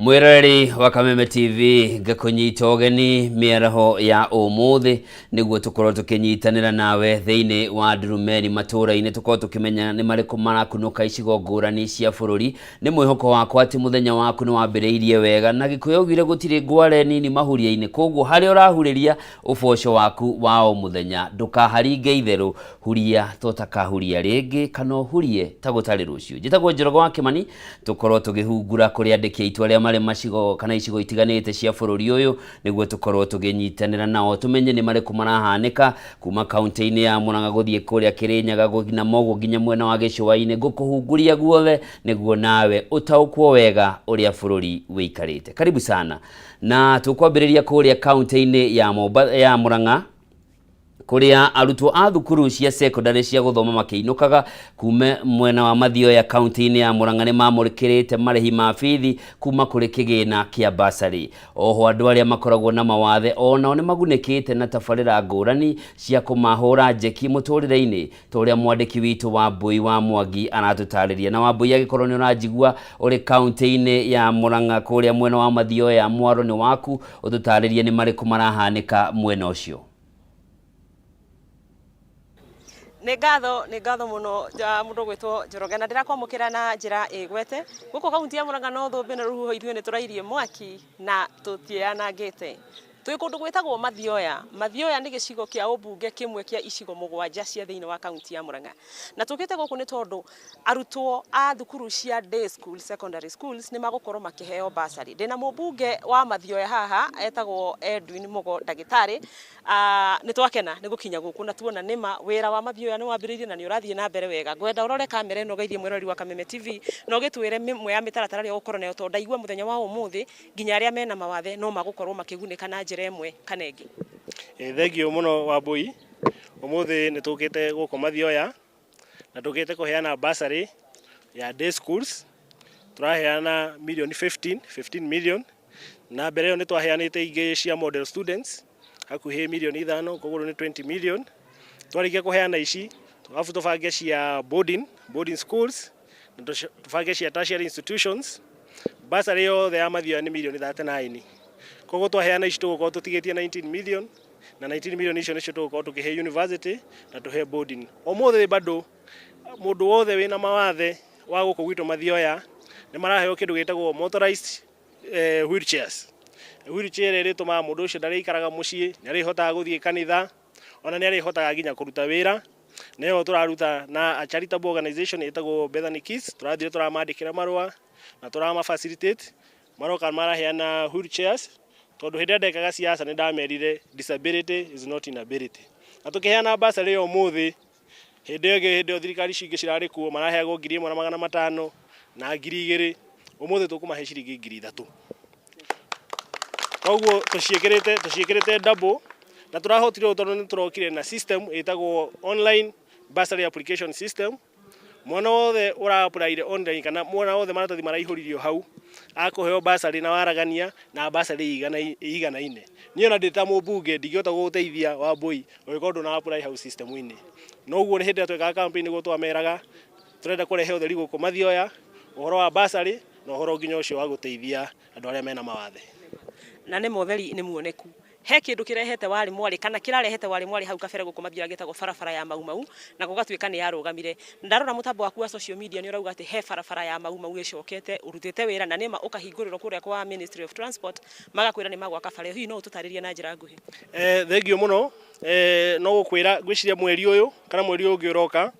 Mwĩroreri wa Kameme TV, ngakũnyita ũgeni mĩaraho ya ũmũthĩ nĩguo tũkorwo tũkĩnyitanĩra nawe thĩinĩ wa ndurumeni matũũra-inĩ, tũkorwo tũkĩmenya nĩ marĩkũ marakunũka icigo ngũrani cia bũrũri. Nĩ mwĩhoko wakwa atĩ mũthenya waku nĩ wambĩrĩirie wega, na Gĩkũyũ augire gũtirĩ ngware nini mahuria-inĩ, koguo harĩa ũrahurĩria ũboco waku wa o mũthenya ndũkaharinge itherũ, huria ta ũtakahuria rĩngĩ kana ũhurie ta gũtarĩ rũciũ. Njĩtagwo Njoroge wa Kĩmani, tũkorwo tũgĩhungura kũrĩ andĩki aitũ arĩa marĩ macigo kana icigo itiganĩte cia bũrũri ũyũ nĩguo tũkorwo tũgĩnyitanĩra nao tũmenye nĩ marĩkũ marahanĩka kuma kaunti-inĩ ya Murang'a gũthiĩ kũrĩa Kĩrĩnyaga na moguo nginya mwena wa gĩcũa-inĩ. Ngũkũhunguria guothe nĩguo nawe ũtaũkwo wega ũrĩa bũrũri wĩikarĩte. Karibu sana, na tũkwambĩrĩria kũrĩa kaunti-inĩ ya Murang'a, kũrĩa arutwo a thukuru cia secondary cia gũthoma makĩinũkaga kuma mwena wa Mathioya kaunti-inĩ ya Murang'a nĩ mamũkĩrĩte marĩhi ma bithi kuma kũrĩ kĩgĩna kĩa bursary. Oho andũ arĩa makoragwo na mawathe onao nĩ magunĩkĩte na tabarĩra ngũrani cia kũmahũra njeki mũtũrĩre-inĩ, ta ũrĩa mwandĩki witũ Wambui wa Mwangi aratũtarĩria. Na Wambui, angĩkorwo nĩ ũranjigua ũrĩ kaunti-inĩ ya Murang'a kũrĩa mwena wa Mathioya, mwaro nĩ waku, ũtũtarĩrie nĩ marĩkũ marahanĩka mwena ũcio. Nĩ ngatho, nĩ ngatho mũno mũndũ ũgwĩtwo Njoroge, na ndĩrakwamũkĩra na njĩra ĩgwete gũkũ kaunti ya Murang'a. No thũmbĩ na rũhuho, ithuĩ nĩ tũrairie mwaki na tũtiĩyanangĩte. Twĩ kũndũ gwĩtagwo Mathioya. Mathioya nĩ gĩcigo kĩa ũmbunge kĩmwe kĩa icigo mũgwanja cia thĩinĩ wa kaunti ya Murang'a, na tũkĩte gũkũ nĩ tondũ arutwo a thukuru cia day school, secondary schools, nĩ magũkorwo makĩheo bursary. Ndĩna mũmbunge wa Mathioya haha etagwo Edwin Mugo ndagĩtarĩ. Nĩ twakena nĩ gũkinya gũkũ na tuona nĩma wĩra wa Mathioya nĩ wambĩrĩirie na nĩ ũrathiĩ na mbere wega. Ngwenda ũrore kamera ĩno ũgeithie mwĩroreri wa Kameme TV na ũgĩtwĩre mĩmwe ya mĩtaratara ĩrĩa ũgũkorwo nayo, tondũ ndaigua mũthenya wa ũmũthĩ nginya arĩa mena mawathe no magũkorwo makĩgunĩka na njĩra ĩmwe kana ĩngĩ. Thengiũ mũno Wambui, ũmũthĩ nĩ tũkĩte gũkũ Mathioya na tũkĩte kũheana bursary ya day schools. Tũraheana mirioni 15, 15 million, na mbere ĩyo nĩ twaheanĩte ingĩ cia model students hakuhĩ mirioni 5, koguo rĩu nĩ 20 million. Twarĩkia kũheana ici, arabu tũbange cia boarding schools na tũbange cia tertiary institutions. Bursary yothe ya Mathioya nĩ mirioni 39, koguo twaheana ici tũgũkorwo tũtigĩtie 19 million, na 19 million icio nĩcio tũgũkorwo tũkĩhe university na tũhe boarding. Ũmũthĩ bado mũndũ wothe wĩna mawathe wa gũkũ gwitũ Mathioya nĩ maraheo kĩndũ gĩtagwo motorized wheelchairs. Wheelchair ĩrĩa ĩrĩtũmaga mũndũ ũcio ndarĩikaraga mũciĩ, nĩ arĩhotaga gũthiĩ kanitha, ona nĩ arĩhotaga nginya kũruta wĩra. Nĩyo tũraruta na a charitable organization ĩtagwo Bethany Kids. Tũrathire tũramandĩkĩra marũa na tũrama facilitate, maroka maraheana wheelchairs, tondũ hĩndĩ ĩrĩa ndekaga siasa nĩ ndamerire disability is not inability. Na tũkĩheana bursary ĩyo ũmũthĩ, hĩndĩ ĩyo ĩngĩ, hĩndĩ ĩyo thirikari ici ingĩ cirarĩ kuo, maraheagwo 1500 na 2000. Ũmũthĩ tũkũmahe ciringi 3000, koguo tũciĩkĩrĩte double. Na tũrahotire ũũ tondũ nĩ tũrokire na system ĩtagwo online bursary application system. Mwana wothe ũra apply online kana mwana wothe maratathi maraihũririo hau akũheo bursary na waragania na bursary ĩiganaine. Niĩ ona ndĩ ta mũmbunge ndingĩhota gũgũteithia, Wambui, ũngĩkorwo ndũna apply hau system-inĩ. No ũguo nĩ hĩndĩ ĩrĩa twekaga campaign nĩguo twameraga tũrenda kũrehe ũtheri gũkũ Mathioya, ũhoro wa bursary na ũhoro nginya ũcio wa gũteithia andũ arĩa mena mawathe. Na nĩ motheri nĩ muoneku he kĩndũ kĩrehete warĩ mwarĩ kana kĩrarehete warĩ mwarĩ hau kabere gũkũ Mathioya gĩtagwo barabara ya Mau Mau, na gũgatuĩka nĩ yarũgamire. Ndarora mũtambo waku wa social media, nĩ ũrauga atĩ he barabara ya Mau Mau ĩcokete ũrutĩte wĩra na nĩma ũkahingũrĩrwo kũrĩa kwa Ministry of Transport, magakwĩra nĩ magwaka bara ĩyo. Hihi no ũtũtarĩrie na njĩra nguhĩ? Thengiũ mũno. No gũkwĩra ngwĩciria mweri ũyũ kana mweri ũyũ ũngĩ ũroka,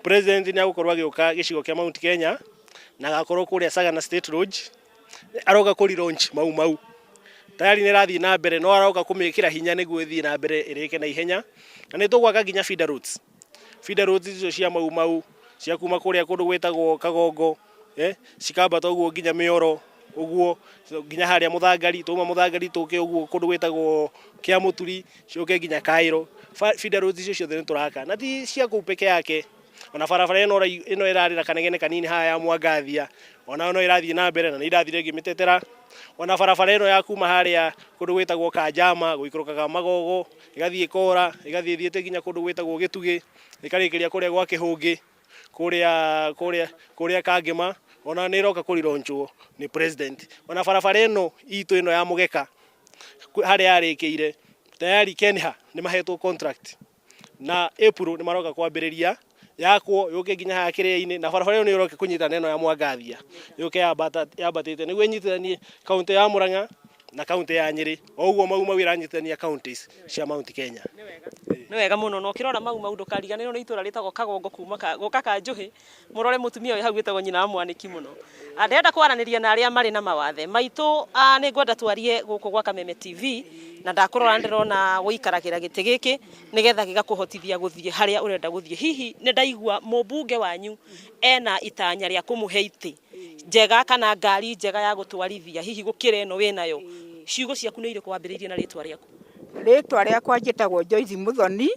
president nĩ agũkorwo agĩũka gĩcigo kĩa Mount Kenya na agakorwo kũrĩa Sagana State Lodge, aroka kũ launch Mau Mau. Tayari nĩ ĩrathiĩ na mbere, no aroka kũmĩkĩra hinya nĩguo ĩthiĩ na mbere ĩrĩke na ihenya. Na nĩ tũgwaka nginya feeder roads, feeder roads icio cia Mau Mau cia kuma kũrĩa kũndũ gwĩtagwo Kagongo, cikambata ũguo nginya Mĩoro ũguo, nginya harĩa Mũthangari. Twauma Mũthangari tũke ũguo kũndũ gwĩtagwo Kĩamũturi, ciũke nginya Kaĩro. Feeder roads icio ciothe nĩ tũraka, na ti cia kũu peke yake, ona barabara ĩno ĩno ĩrarĩra kanegene kanini haha ya Mwangathia, onayo no ĩrathiĩ na mbere na nĩ irathire ngĩmĩtetera. Ona barabara ĩno ya kuma harĩa kũndũ gwĩtagwo Kanjama gũikũrũkaga Magogo, ĩgathiĩ ĩkora, ĩgathiĩ ĩthiĩte nginya kũndũ gwĩtagwo Gĩtugĩ, ĩkarĩkĩria kũrĩa gwa Kĩhũngĩ, kũrĩa Kangĩma. Ona nĩ ĩroka kũrironchwo nĩ president. Ona barabara ĩno itũ ĩno ya Mũgeka harĩa yarĩkĩire tayari, Kenha nĩ mahetwo contract na April nĩ maroka kwambĩrĩria yakwo yũke nginya haha kĩrĩa-inĩ, na barabara ĩyo nĩ ĩroka kũnyitana na ĩno ya Mwangathia yũke yambatĩte nĩguo ĩnyitithanie kaunti ya Murang'a na kaunti ya Nyĩrĩ, o ũguo Mau Mau ĩranyitithania counties cia Mount Kenya. Nĩ wega mũno. Na ũkĩrora Mau Mau ndũkariganĩrwo nĩ itũra rĩtagwo Kagongo kuma gũka ka Njũhĩ, mũrore mũtumia ũyũ hau wĩtagwo nyina wa Mwanĩki mũno. Ndĩrenda kwaranĩria na arĩa marĩ na mawathe maitũ. Nĩ ngwenda twarie gũkũ gwa Kameme TV, na ndakũrora ndĩrona ũikaragĩra gĩtĩ gĩkĩ nĩgetha gĩgakũhotithia gũthiĩ harĩa ũrenda gũthiĩ. Hihi nĩ ndaigua mũmbunge wanyu ena itanya rĩa kũmũhe itĩ njega kana ngari njega ya gũtwarithia, hihi gũkĩra ĩno wĩnayo. Ciugo ciaku nĩ irĩkũ, wambĩrĩirie na rĩtwa rĩaku? Rĩtwa rĩakwa njĩtagwo Joyce Muthoni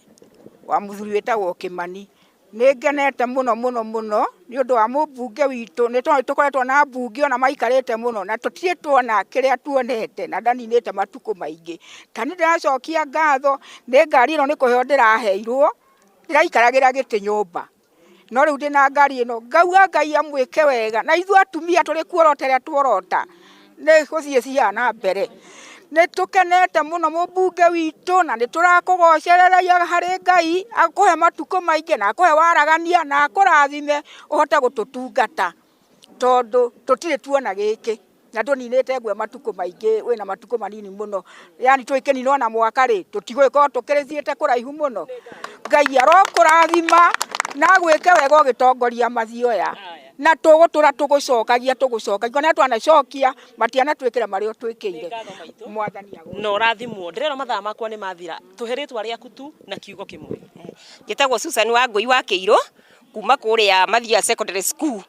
wa mũthuri wĩtagwo Kĩmani. Nĩ ngenete mũno mũno mũno nĩ ũndũ wa mũmbunge witũ, nĩ tondũ tũkoretwo na mbunge ona maikarĩte mũno na tũtirĩ tuona kĩrĩa tuonete, na ndaninĩte matukũ maingĩ. Ta nĩ ndĩracokia ngatho nĩ ngari ĩno nĩ kũheo ndĩraheirwo, ndĩraikaragĩra gĩtĩ nyũmba, no rĩu ndĩna ngari ĩno. Ngauga Ngai amwĩke wega, na ithuĩ atumia tũrĩ kuorota ĩrĩa tuorota nĩ gũthiĩ thiaga na mbere. Nĩ tũkenete mũno mũmbunge witũ, na nĩ tũrakũgocereria harĩ Ngai akũhe matukũ maingĩ na akũhe waragania na akũrathime ũhote gũtũtungata, tondũ tũtirĩ tuona gĩkĩ na tũninĩte ngwe matukũ maingĩ, wĩna matukũ manini mũno, yani twĩkĩninwo na mwaka rĩ, tũtigũgĩkorwo tũkĩrĩthiĩte kũraihu mũno. Ngai arokũrathima na agwĩke wega ũgĩtongoria Mathioya, na tũgũtũra tũgũcokagia tũgũcokagia, ona twanacokia matianatwĩkĩra marĩa ũtwĩkĩire. Mwathani agũ Na ũrathimwo. Ndĩrerwo mathaa makwa nĩ mathira. Tũhe rĩtwa rĩaku tu na kiugo kĩmwe. Njĩtagwo Susan Wangũi wa Kĩirũ kuma kũrĩa Mathioya Secondary School,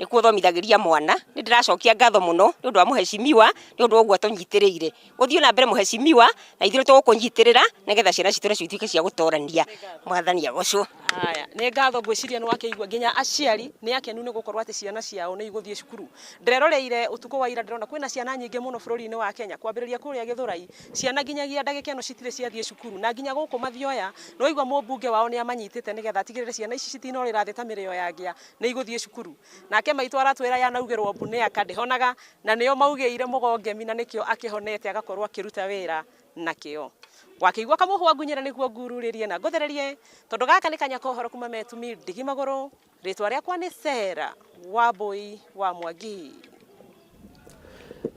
nĩkuo thomithagĩria mwana. Nĩ ndĩracokia ngatho mũno nĩ ũndũ wa mũhecimiwa, nĩ ũndũ wa ũguo atũnyitĩrĩire. Ũthiĩ na mbere, mũhecimiwa, na ithuĩ tũgũkũnyitĩrĩra nĩgetha ciana citũ nacio ituĩke cia gũtorania. Mwathani agocwo. Haya, nĩ ngatho. Ngwĩciria nĩ wakĩigua nginya aciari nĩ akenu nĩ gũkorwo atĩ ciana ciao nĩ igũthiĩ cukuru. Ndĩreroreire ũtukũ wa ira, ndĩrona kwĩna ciana nyingĩ mũno bũrũri-inĩ wa Kenya, kwambĩrĩria kũrĩa Gĩthũrai, ciana nginyagia ndagĩka ĩno citirĩ ciathiĩ cukuru, na nginya gũkũ Mathioya nĩ waigua mũmbunge wao nĩ amanyitĩte nĩgetha atigĩrĩre ciana ici citinorĩra thĩ ta mĩrĩo ya ngĩa, nĩ igũthiĩ cukuru. Nake maitũ aratwĩra yanaugĩrwo mbu nĩ aka ndĩhonaga, na nĩo maugĩire mũgongemi, na nĩkĩo akĩhonete agakorwo akĩruta wĩra nakĩo. Wakĩigua kamũhwa ngunyĩra nĩguo ngururĩrie na ngũthererie, tondũ gaka nĩ kanya kohoro kuma metumi ndigi magũrũ. Rĩtwa rĩakwa nĩ Sera Wambui wa Mwangi.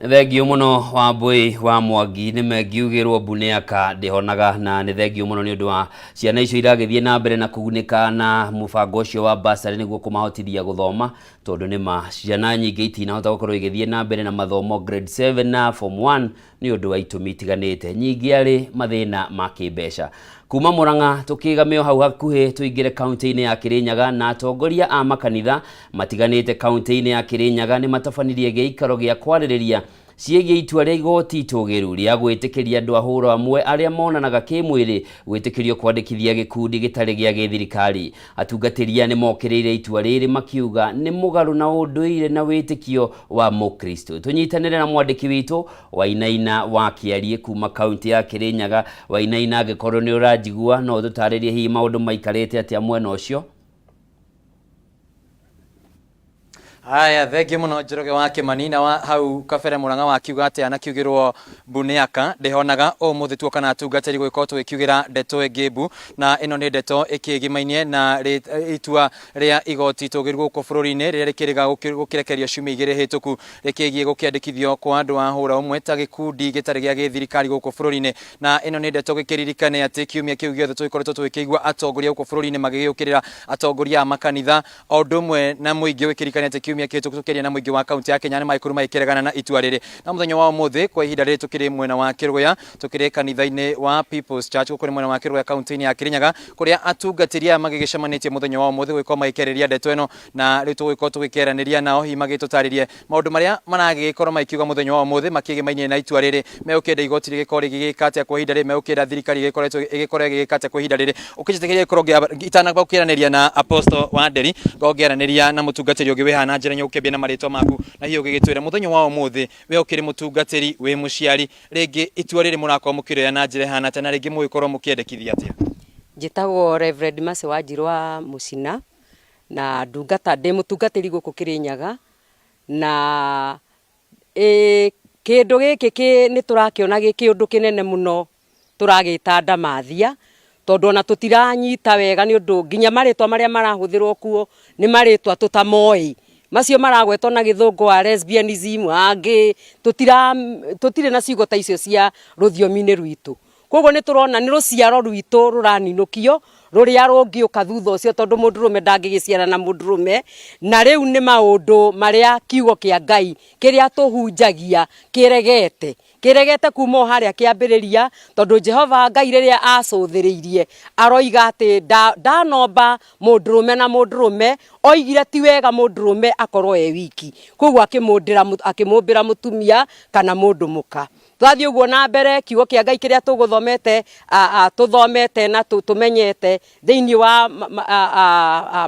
Nĩ thengio mũno, Wambui wa Mwangi. Nĩ mengiugĩrwo mbu nĩ aka ndĩhonaga, na nĩ thengio mũno nĩ ũndũ wa ciana icio iragĩthiĩ na mbere na kũgunĩka na mũbango ũcio wa bursary nĩguo kũmahotithia gũthoma, tondũ nĩ ma ciana nyingĩ itinahota gũkorwo igĩthiĩ na mbere na mathomo grade 7 na form 1 nĩ ũndũ wa itũmi itiganĩte, nyingĩ arĩ mathĩna ma kĩmbeca. Kuma Murang'a tũkĩgamĩo hau hakuhĩ tũingĩre kaunti-inĩ ya Kĩrĩnyaga, na atongoria a makanitha matiganĩte kaunti-inĩ ya Kĩrĩnyaga nĩ matabanirie gĩikaro gĩa kwarĩrĩria ciĩgiĩ itua rĩa igoti itũgĩru rĩa gwĩtĩkĩria andũ ahũrũ amwe arĩa monanaga kĩmwĩrĩ gwĩtĩkĩrio kwandĩkithia gĩkundi gĩtarĩ gĩa gĩthirikari. Atungatĩria nĩ mokĩrĩire itua rĩrĩ makiuga nĩ mũgarũ na ũndũire na wĩtĩkio wa mũkristo. Tũnyitanĩre na mwandĩki witũ Wainaina wa Kĩariĩ kuma kaunti ya Kĩrĩnyaga. Wainaina, angĩkorwo nĩ ũranjigua, no ũtũtarĩrie hihi maũndũ maikarĩte atĩa mwena ũcio? Haya, thengio mũno, Njoroge wa Kĩmani. Na wa hau kabere Mũrang'a wakiuga atĩ anakiugĩrwo mbu nĩ aka ndĩhonaga. Ũmũthĩ tuoka na atungatĩri gũgĩkorwo tũgĩkiugĩra ndeto ĩngĩ mbu, na ĩno nĩ ndeto ĩkĩgimainie na itua rĩa igoti itũgĩru gũkũ bũrũri-inĩ rĩrĩa rĩkĩrĩga gũkĩrekererio ciumia 2 hĩtũku rĩkĩgiĩ gũkĩandĩkithio kwa andũ a hũra ũmwe ta gĩkundi gĩtarĩ gĩa gĩthirikari gũkũ bũrũri-inĩ. Na ĩno nĩ ndeto gĩkĩririkane atĩ kiumia kĩu gĩothe tũgĩkoretwo tũgĩkĩigua atongoria gũkũ bũrũri-inĩ magĩgĩũkĩrĩra atongoria a makanitha o ũndũ ũmwe na mũingĩ. Ũgĩkĩririkane atĩ kiumia kĩhĩtũku tũkĩaria na mũingĩ wa kaunti ya Kenya nĩ magĩkorwo magĩkĩregana na itua rĩrĩ. Na mũthenya wa ũmũthĩ, kwa ihinda rĩrĩ, tũkĩrĩ mwena wa Kĩrũya, tũkĩrĩ kanitha-inĩ wa People's Church gũkũ nĩ mwena wa Kĩrũya, kaunti-inĩ ya Kĩrĩnyaga, kũrĩa atungatĩri aya magĩgĩcemanĩtie mũthenya wa ũmũthĩ gũgĩkorwo magĩkĩarĩrĩria ndeto ĩno. Na rĩu tũgũgĩkorwo tũgĩkĩaranĩria nao, hihi magĩtũtarĩrie maũndũ marĩa maragĩkorwo magĩkiuga mũthenya wa ũmũthĩ makĩgĩmainie na itua rĩrĩ, megũkĩenda igoti rĩgĩkorwo rĩgĩgĩka atĩa kwa ihinda rĩrĩ, megũkĩenda thirikari ĩgĩkoretwo ĩgĩkorwo ĩgĩgĩka atĩa kwa ihinda rĩrĩ. Ũkĩnjĩtĩkĩria gĩkorwo itanamba gũkĩaranĩria na Apostle wa Nderi, ngorwo ngĩaranĩria na mũtungatĩri ũngĩ wĩ haha na njĩra nyũkĩambia na marĩtwa maku, na hihi ũgĩgĩtwĩra mũthenya wa ũmũthĩ, we ũkĩrĩ mũtungatĩri, wĩ mũciari, rĩngĩ itua rĩrĩ mũrakorwo mũkĩrĩoya na njĩra ĩhana atĩa, na rĩngĩ mũgĩkorwo mũkĩendekithia atĩa? Njĩtagwo Reverend Mercy Wanjirũ wa Mũcina, na ndungata ndĩ mũtungatĩri gũkũ Kĩrĩnyaga. Na ĩ kĩndũ gĩkĩ kĩ nĩ tũrakĩona gĩ kĩũndũ kĩnene mũno tũragĩta ndamathia, tondũ ona tũtiranyita wega nĩ ũndũ nginya marĩtwa marĩa marahũthĩrwo kuo nĩ marĩtwa tũtamoĩ. Macio maragwetwo na gĩthũngũ wa lesbianism, angĩ tũtirĩ na ciugo ta icio cia rũthiomi-inĩ rwitũ. Koguo nĩ tũrona nĩ rũciaro rwitũ rũraninũkio, rũrĩa rũngĩũka thutha ũcio tondũ mũndũrũme ndangĩgĩciara na mũndũrũme, na rĩu nĩ maũndũ marĩa kiugo kĩa Ngai kĩrĩa tũhunjagia kĩregete. Kĩregete kuma o harĩa kĩambĩrĩria, tondũ Jehova Ngai rĩrĩa acũthĩrĩirie aroiga atĩ ndanomba mũndũrũme na mũndũrũme, oigire ti wega mũndũrũme akorwo e wiki. Koguo akĩmũmbĩra mũtumia kana mũndũ mũka. Twathiĩ ũguo na mbere, kiugo kĩa Ngai kĩrĩa tũgũthomete, tũthomete na tũmenyete thĩinĩ wa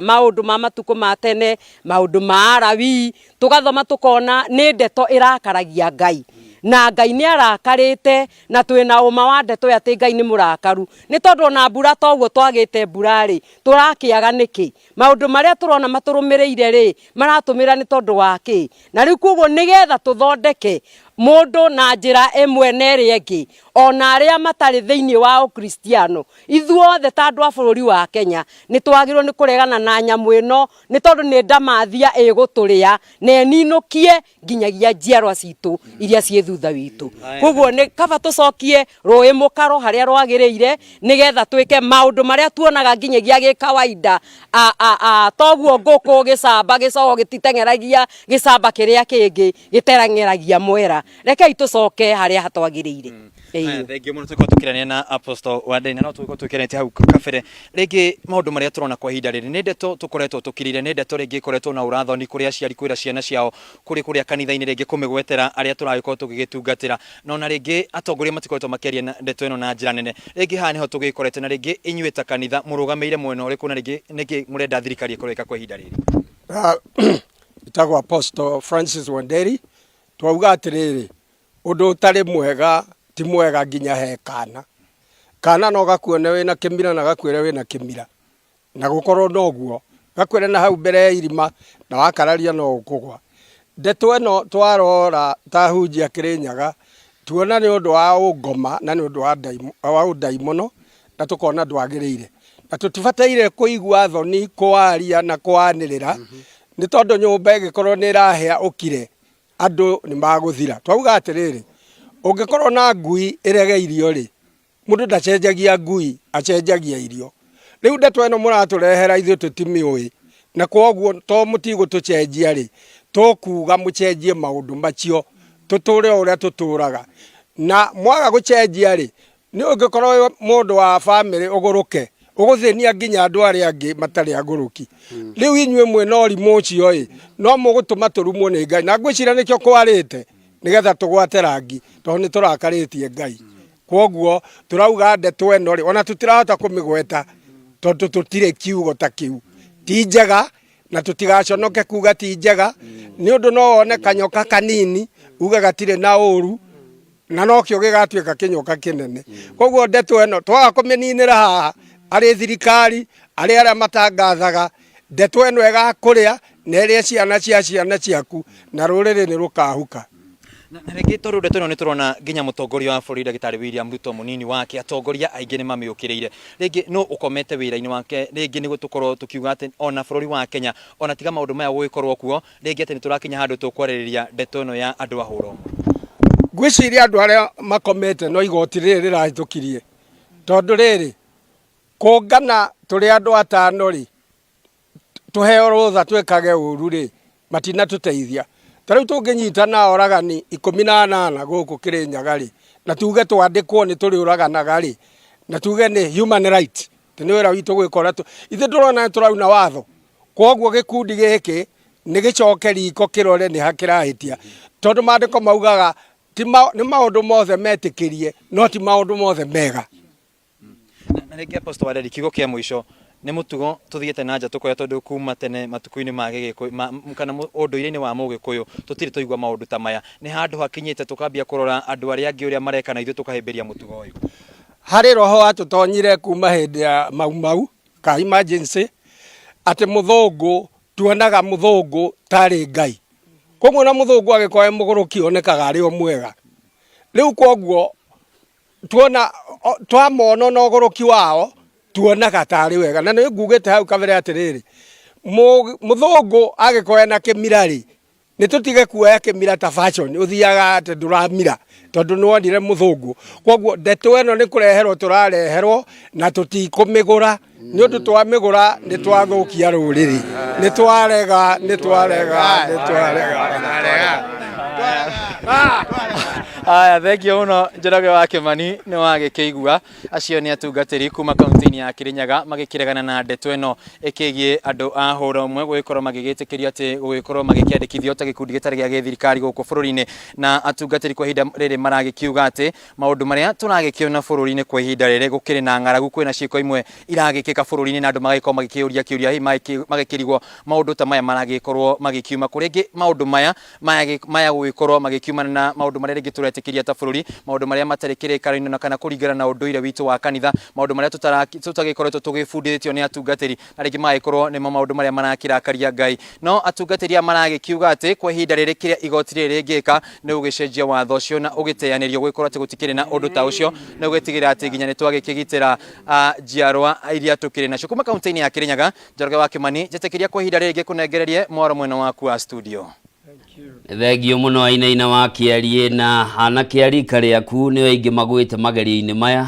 maũndũ ma matukũ ma tene, maũndũ ma Alawii, tũgathoma tũkona nĩ ndeto ĩrakaragia Ngai. Na Ngai nĩ arakarĩte, na twĩna ũma wa ndeto ĩyo atĩ Ngai nĩ mũrakaru. Nĩ tondũ ona mbura ta ũguo twagĩte mbura-rĩ, tũrakĩaga nĩkĩ? Maũndũ marĩa tũrona matũrũmĩrĩire-rĩ, maratũmĩra nĩ tondũ wa kĩ? Na rĩu koguo nĩgetha tũthondeke mũndũ na njĩra ĩmwe na ĩrĩa ĩngĩ, ona arĩa matarĩ thĩinĩ wa ũkristiano, ithuothe ta andũ a bũrũri wa Kenya, nĩ twagĩrĩirwo nĩ kũregana na nyamũ ĩno, nĩ tondũ nĩ ndamathia ĩgũtũrĩa na ĩninũkie nginyagia njiarwa citũ iria ciĩ thutha witũ. Koguo nĩ kaba tũcokie rũĩ mũkaro harĩa rwagĩrĩire, nĩgetha twĩke maũndũ marĩa tuonaga nginyagia gĩ kawaida. Toguo ngũkũ gĩcamba gĩcogo gĩtiteng'eragia gĩcamba kĩrĩa kĩngĩ gĩteng'eragia mwera. Rekei tũcoke harĩa hatwagĩrĩire. Aya, thengiũ mũno tũgĩkorwo tũkĩrania na Apostle Wandei na no tũgĩkorwo tũkĩaranĩtie hau kabere rĩngĩ maũndũ marĩa tũrona kwa ihinda rĩrĩ nĩ ndeto tũkoretwo tũkirire nĩ ndeto rĩngĩ ĩkoretwo na ũrathoni kũrĩ aciari kwĩra ciana ciao kũrĩ kũrĩa kanitha-inĩ rĩngĩ kũmĩgwetera arĩa tũragĩkorwo tũgĩgĩtungatĩra na ona rĩngĩ atongoria matikoretwo makĩaria na ndeto ĩno na njĩra nene rĩngĩ haha nĩho tũgĩkorete na rĩngĩ inyuĩ ta kanitha mũrũgamĩire mwena ũrĩkũ na rĩngĩ nĩkĩ mũrenda thirikari ĩkorwo ĩka kwa ihinda rĩrĩ? Njĩtagwo Apostle Francis Wanderi, twauga atĩrĩrĩ, Ũndũ ũtarĩ mwega ti mwega nginya he kana. Kana no gakuone wĩna kĩmira na gakwĩre wĩna kĩmira, na gũkorwo noguo, gakwĩre na hau mbere ya irima na wakararia no ũkũgwa. Ndeto ĩno twarora ta ahunjia a Kĩrĩnyaga, tuona nĩ ũndũ wa ũngoma na nĩ ũndũ wa ũndaimono na tũkona ndwagĩrĩire. Na tũtibataire kũigua thoni kũwaria na kũwanĩrĩra, nĩ tondũ nyũmba ĩngĩkorwo nĩ ĩrahĩa ũkire, andũ nĩ magũthira. Twauga atĩrĩrĩ, ũngĩkorwo na ngui ĩrege irio rĩ, mũndũ ndacenjagia ngui, acenjagia irio. Rĩu ndeto ĩno mũratũrehera ithuĩ tũtimĩũĩ, na kwoguo to mũtigũtũcenjia rĩ, tũkuga mũcenjie maũndũ macio, tũtũre o ũrĩa tũtũraga. Na mwaga gũcenjia rĩ, Nĩ ũngĩkorwo wĩ mũndũ wa bamĩrĩ ũgũrũke, ũgũthĩnia nginya andũ arĩa angĩ matarĩ agũrũki. Rĩu inyuĩ mwĩna ũrimũ ũcio ĩ, no mũgũtũma tũrumwo nĩ Ngai. Na ngwĩciria nĩkĩo kwarĩte, nĩgetha tũgwate rangi, tondũ nĩ tũrakarĩtie Ngai. Kwoguo tũrauga ndeto ĩno rĩ, ona tũtirahota kũmĩgweta tondũ tũtirĩ kiugo ta kĩu. Ti njega na tũtigaconoke kuga ti njega, nĩ ũndũ no wone kanyoka kanini uge gatirĩ na ũru, na nokĩo gĩgatuĩka kĩnyoka kĩnene. Koguo ndeto ĩno twaga kũmĩninĩra haha, arĩ thirikari, arĩ arĩa matangathaga, ndeto ĩno ĩgakũrĩa na ĩrĩe ciana cia ciana ciaku na rũrĩrĩ nĩ rũkahuka. Na rĩngĩ tondũ ndeto ĩno nĩ tũrona nginya mũtongoria wa bũrũri ndagĩtarĩ William Ruto mũnini wake atongoria aingĩ nĩ mamĩũkĩrĩire. Rĩngĩ nũ ũkomete wĩra-inĩ wake rĩngĩ nĩguo tũkorwo tũkiuga atĩ ona bũrũri wa Kenya ona tiga maũndũ maya gũgĩkorwo kuo Rĩngĩ atĩ nĩ tũrakinya handũ tũkwarĩrĩria ndeto ĩno ya andũ a hũra ũmwe. Ngwĩciria andũ arĩa makomete no igoti rĩrĩ rĩrahĩtũkirie, tondũ rĩrĩ, kũngana tũrĩ andũ atano rĩ, tũheo rũtha twĩkage ũru rĩ, matinatũteithia. Ta rĩu tũngĩnyitana oragani 18 gũkũ Kĩrĩnyaga rĩ, na tuge twandĩkwo nĩ tũrĩũraganaga rĩ, na tuge nĩ human right, atĩ nĩ wĩra witũ gwĩka ũrĩa, ithuĩ ndũrona nĩ tũrauna watho? Kwoguo gĩkundi gĩkĩ nĩ gĩcoke riko kĩrore nĩ ha kĩrahĩtia, tondũ maandĩko maugaga ti ma, nĩ maũndũ mothe metĩkĩrie no ti maũndũ mothe mega. Na rĩngĩ Apostle Wareri, kiugo kĩa mũico nĩ mũtugo tũthiĩte na nja tũkoya tondũ kuma tene matukũ-inĩ ma gĩgĩkũyũ ma, kana ũndũire-inĩ wa mũgĩkũyũ tũtirĩ twaigua maũndũ ta maya. Nĩ handũ hakinyĩte tũkambia kũrora andũ arĩa angĩ ũrĩa mareka na ithuĩ tũkahĩmbĩria mũtugo ũyũ. Harĩ roho watũtonyire kuma hĩndĩ ya Mau Mau ka emergency atĩ mũthũngũ tuonaga mũthũngũ tarĩ Ngai. Koguo na mũthũngũ agĩkorwo e mũgũrũki onekaga arĩ o mwega. Rĩu koguo tuona twamona na ũgũrũki wao tuonaga tarĩ wega. Na nĩ ngugĩte hau kabere atĩrĩrĩ, mũthũngũ agĩkorwo ena kĩmira rĩ, nĩ tũtige kuoya kĩmira ta fashion, ũthiaga atĩ ndũramira tondũ nĩ wonire mũthũngũ. Koguo ndeto ĩno nĩ kũreherwo tũrareherwo na tũtikũmĩgũra, nĩ ũndũ twamĩgũra nĩ twathũkia rũrĩrĩ. Nĩ twarega, nĩ twarega, nĩ twarega. Aya, thengiũ mũno Njoroge wa Kĩmani, nĩ wagĩkĩigua acio nĩ atungatĩri kuma kaunti-inĩ ya Kirinyaga magĩkĩregana na ndeto ĩno ĩkĩgiĩ andũ a hũra ũmwe gũgĩkorwo magĩgĩtĩkĩrio atĩ gũgĩkorwo magĩkĩandĩkithio ta gĩkundi gĩtarĩ gĩa gĩthirikari gũkũ bũrũri-inĩ, na atungatĩri kwa ihinda rĩrĩ maragĩkiuga atĩ maũndũ marĩa tũragĩkĩona bũrũri-inĩ kwa ihinda rĩrĩ gũkĩrĩ na ng'aragu, kwĩna ciĩko imwe iragĩkĩka bũrũri-inĩ na andũ magagĩkorwo magĩkĩũria kĩũria hihi magĩkĩrigwo maũndũ ta maya maragĩkorwo magĩkiuma kũ. Rĩngĩ maũndũ maya maya gũgĩkorwo magĩkiumana na maũndũ marĩa rĩngĩ tũretĩkĩria ta bũrũri, maũndũ marĩa matarĩ kĩrĩkanĩro-inĩ na kana kũringana na ũndũire witũ wa kanitha, maũndũ marĩa tũtagĩkoretwo tũgĩbundithĩtio nĩ atungatĩri, na rĩngĩ magagĩkorwo nĩmo maũndũ marĩa marakĩrakaria Ngai. No atungatĩri aya maragĩkiuga atĩ kwa ihinda rĩrĩ kĩrĩa igoti rĩrĩ rĩngĩka nĩ gũgĩcenjia watho ũcio na ũgĩteanĩrio gũgĩkorwo atĩ gũtikĩrĩ na ũndũ ta ũcio, na gũgĩtigĩrĩra atĩ nginya nĩ twagĩkĩgitĩra njiarwa iria tũkĩrĩ nacio. Kuma kaunti-inĩ ya Kĩrĩnyaga, Njoroge wa Kĩmani, njĩtĩkĩria kwa ihinda rĩrĩ ngĩkũnengererie mwaro mwena waku wa studio. Thengio mũno Ainaina wa Kĩariĩ na anake a rika rĩaku nĩo aingĩ magwĩte magerio-inĩ maya,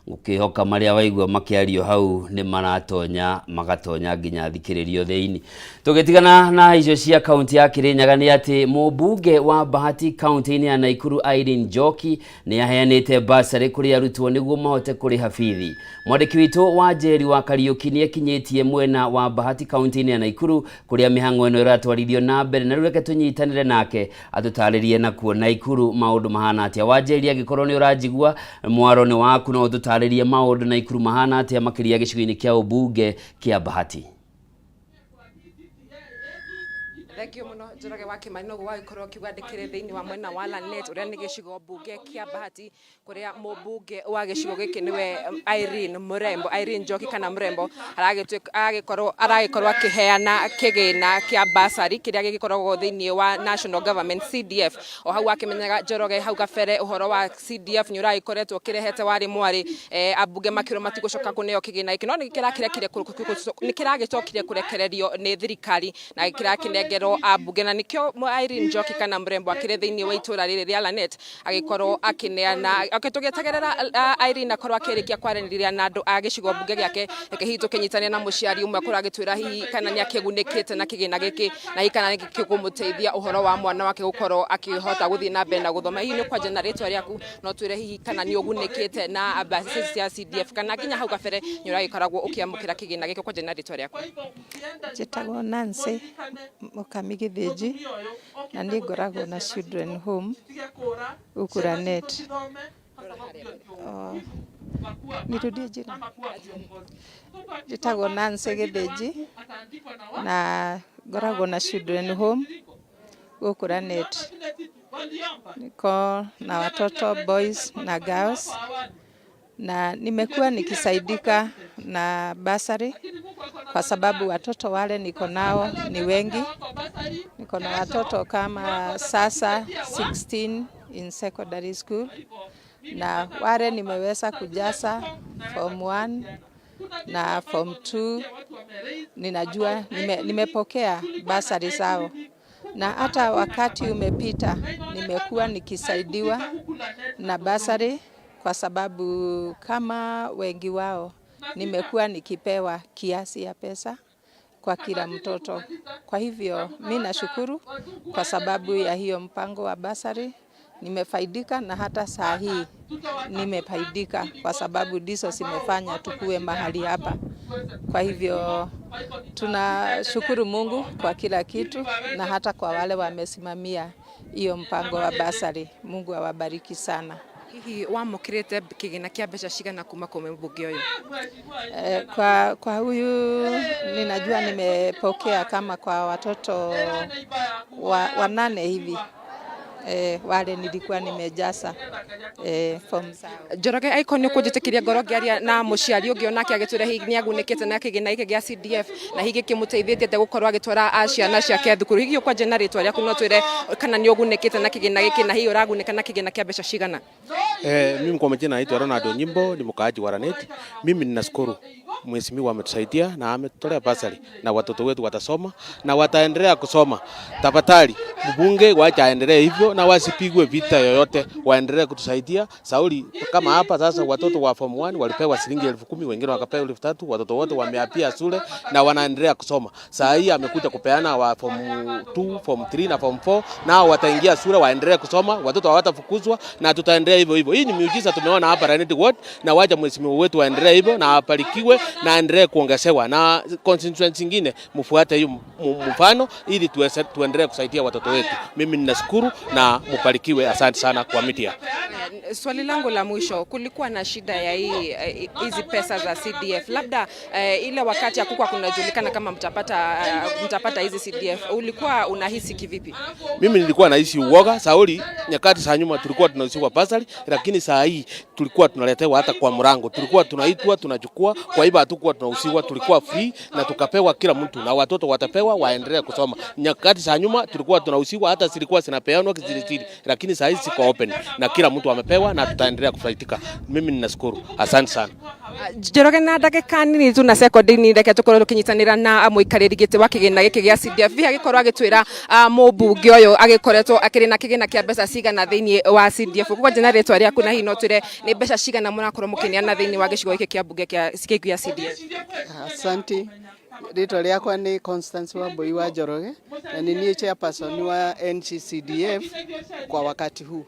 ngũkĩhoka marĩa waigua makĩario hau nĩ maratonya magatonya nginya thikĩrĩrio thĩinĩ. Tũgĩtigana na icio cia kaunti ya Kĩrĩnyaga nĩ atĩ mũmbunge wa Bahati kaunti-inĩ ya Naikuru Irene Njoki nĩ aheanĩte bursary kũrĩ arutwo nĩguo mahote kũrĩha bithi. Mwandĩki witũ wa Njeri wa Kariũki nĩ ekinyĩtie mwena wa Bahati kaunti-inĩ ya Naikuru kũrĩa mĩhang'o ĩno ĩratwarithio na mbere, na rĩu reke tũnyitanĩre nake atũtarĩrie nakuo Naikuru maũndũ mahana atĩa. Wanjeri, angĩkorwo nĩ ũranjigua, mwaro nĩ waku, no ũtũtarĩrie maũndũ Naikuru mahana atĩa makĩria gĩcigo-inĩ kĩa ũmbunge kĩa Bahati. Thengio mũno Njoroge wa Kĩmani, noguo wagĩkorwo ũkiuga ndĩkĩrĩ thĩinĩ wa mwena wa Lanet ũrĩa nĩ gĩcigo mbunge kĩa Bahati, kũrĩa mũmbunge wa gĩcigo gĩkĩ nĩwe Irene Mũrembo, Irene Njoki kana Mũrembo, aragĩkorwo aragĩkorwo akĩheana kĩgĩna kĩa bursary kĩrĩa gĩgĩkoragwo thĩinĩ wa National Government CDF. O hau wakĩmenyaga Njoroge hau kabere ũhoro wa CDF nĩ ũragĩkoretwo ũkĩrehete warĩ mwarĩ, ambunge makĩrwo matigũcoka kũneo kĩgĩna gĩkĩ, no nĩ kĩrakĩrekire nĩ kĩragĩcokire kũrekererio nĩ thirikari na kĩrakĩnengerwo ambunge, na nĩkĩo Irene Njoki kana Mũrembo akĩrĩ thĩinĩ wa itũra rĩrĩ rĩa Lanet agĩkorwo akĩneana. Okay, tũgĩeterera Irene akorwo akĩrĩkia kwaranĩria na andũ a gĩcigo mbunge gĩake, reke hihi tũkĩnyitane na mũciari ũmwe akorwo agĩtwĩra hihi kana nĩ akĩgunĩkĩte na kĩgĩna gĩkĩ, na hihi kana nĩ gĩkũmũteithia ũhoro wa mwana wake gũkorwo akĩhota gũthiĩ na mbere na gũthoma. Hihi nĩ ũkwanja na rĩtwa rĩaku, no twĩre hihi kana nĩ ũgunĩkĩte na mbeca ici cia CDF, kana nginya hau kabere nĩ ũragĩkoragwo ũkĩamũkĩra kĩgĩna gĩkĩ. Ũkwanja na rĩtwa rĩaku. Njĩtagwo Nancy Mũkami Gĩthĩnji, na niĩ ngoragwo na Children Home gũkũ Lanet. Nirudie jina? Njĩtagwo Nancy Gĩthĩnji na ngoragwo na Children Home gũkũ Lanet. Niko na watoto boys na girls na nimekuwa nikisaidika na basari kwa sababu watoto wale niko nao ni wengi. Niko na watoto kama sasa 16 in secondary school na wale nimeweza kujaza form 1 na form 2. Ninajua nimepokea basari zao, na hata wakati umepita nimekuwa nikisaidiwa na basari kwa sababu kama wengi wao nimekuwa nikipewa kiasi ya pesa kwa kila mtoto. Kwa hivyo mi nashukuru kwa sababu ya hiyo mpango wa basari nimefaidika, na hata saa hii nimefaidika kwa sababu ndizo zimefanya tukue mahali hapa. Kwa hivyo tunashukuru Mungu kwa kila kitu, na hata kwa wale wamesimamia hiyo mpango wa basari. Mungu awabariki sana. Hihi wamũkĩrĩte kĩgĩna kĩa mbeca cigana kuma kwĩ mũmbunge ũyũ? Kwa huyu ninajua nimepokea kama kwa watoto wanane hivi. Wale nilikuwa nimejaza form zao. Njoroge, aiko nĩ ũkũnjĩtĩkĩria ngorwo ngĩaria na mũciari ũngĩ onake agĩtwĩra hihi nĩ agunĩkĩte na kĩgĩna gĩkĩ gĩa CDF na hihi gĩkĩmũteithĩtie atĩa gũkorwo agĩtwara ciana ciake thukuru. Hihi ũkwanja na rĩtwa rĩaku no twĩre kana nĩ ũgunĩkĩte na kĩgĩna gĩkĩ na hihi ũragunĩka na kĩgĩna kĩa mbeca cigana? Mimi kwa majina naitwa Ronald Onyimbo, ni mkaaji wa Lanet. Mimi ninashukuru mheshimiwa ametusaidia na ametutolea basari na watoto wetu watasoma na wataendelea kusoma. Tafadhali mbunge wacha aendelee hivyo na wasipigwe vita yoyote, waendelee kutusaidia. Sauli kama hapa sasa watoto wa form 1 walipewa shilingi 10,000, wengine wakapewa 3,000, watoto wote wameapia shule na wanaendelea kusoma. Saa hii amekuja kupeana wa form 2, form 3 na form 4, nao wataingia shule waendelee kusoma, watoto hawatafukuzwa na tutaendelea hivyo hivyo. Hii ni miujiza tumeona hapa Lanet Ward, na wacha mheshimiwa wetu waendelee hivyo na abarikiwe na aendelee kuongezewa, na constituency nyingine mfuate hiyo mfano ili tuendelee kusaidia watoto wetu. Mimi ninashukuru na mbarikiwe, asante sana kwa media. Swali langu la mwisho, kulikuwa na shida ya hizi pesa za CDF, labda ile wakati hakukuwa kunajulikana kama mtapata hizi CDF, ulikuwa unahisi kivipi? Mimi nilikuwa nahisi uoga. Sauli nyakati za nyuma tulikuwa tunauziwa basari, lakini saa hii tulikuwa tunaletewa hata kwa mlango, tulikuwa tunaitwa tunachukua. Kwa hivyo hatukuwa tunauziwa, tulikuwa free na tukapewa kila mtu, na watoto watapewa waendelee kusoma. Nyakati za nyuma tulikuwa tunauziwa, hata zilikuwa zinapeanwa kisirisiri, lakini saa hizi ziko open na kila mtu amepewa na tutaendelea kufaidika. Mimi ninashukuru, asante sana. Njoroge, na ndagĩka nini tu na sekondi nini, reke tũkorwo tũkĩnyitanĩra na mũikarĩri gĩtĩ wa kĩgĩna gĩkĩ gĩa CDF, hihi agĩkorwo agĩtwĩra mũmbunge ũyũ agĩkoretwo akĩrĩ na kĩgĩna kĩa mbeca cigana thĩinĩ wa CDF. Kwanja na rĩtwa rĩaku na hihi no twĩre nĩ mbeca cigana mũrakorwo mũkĩneana thĩinĩ wa gĩcigo gĩkĩ kĩa mbunge kĩa gĩa CDF? Asante. Rĩtwa rĩakwa nĩ Constance Wambui wa Njoroge na nĩ niĩ chairperson wa NCCDF kwa wakati huu.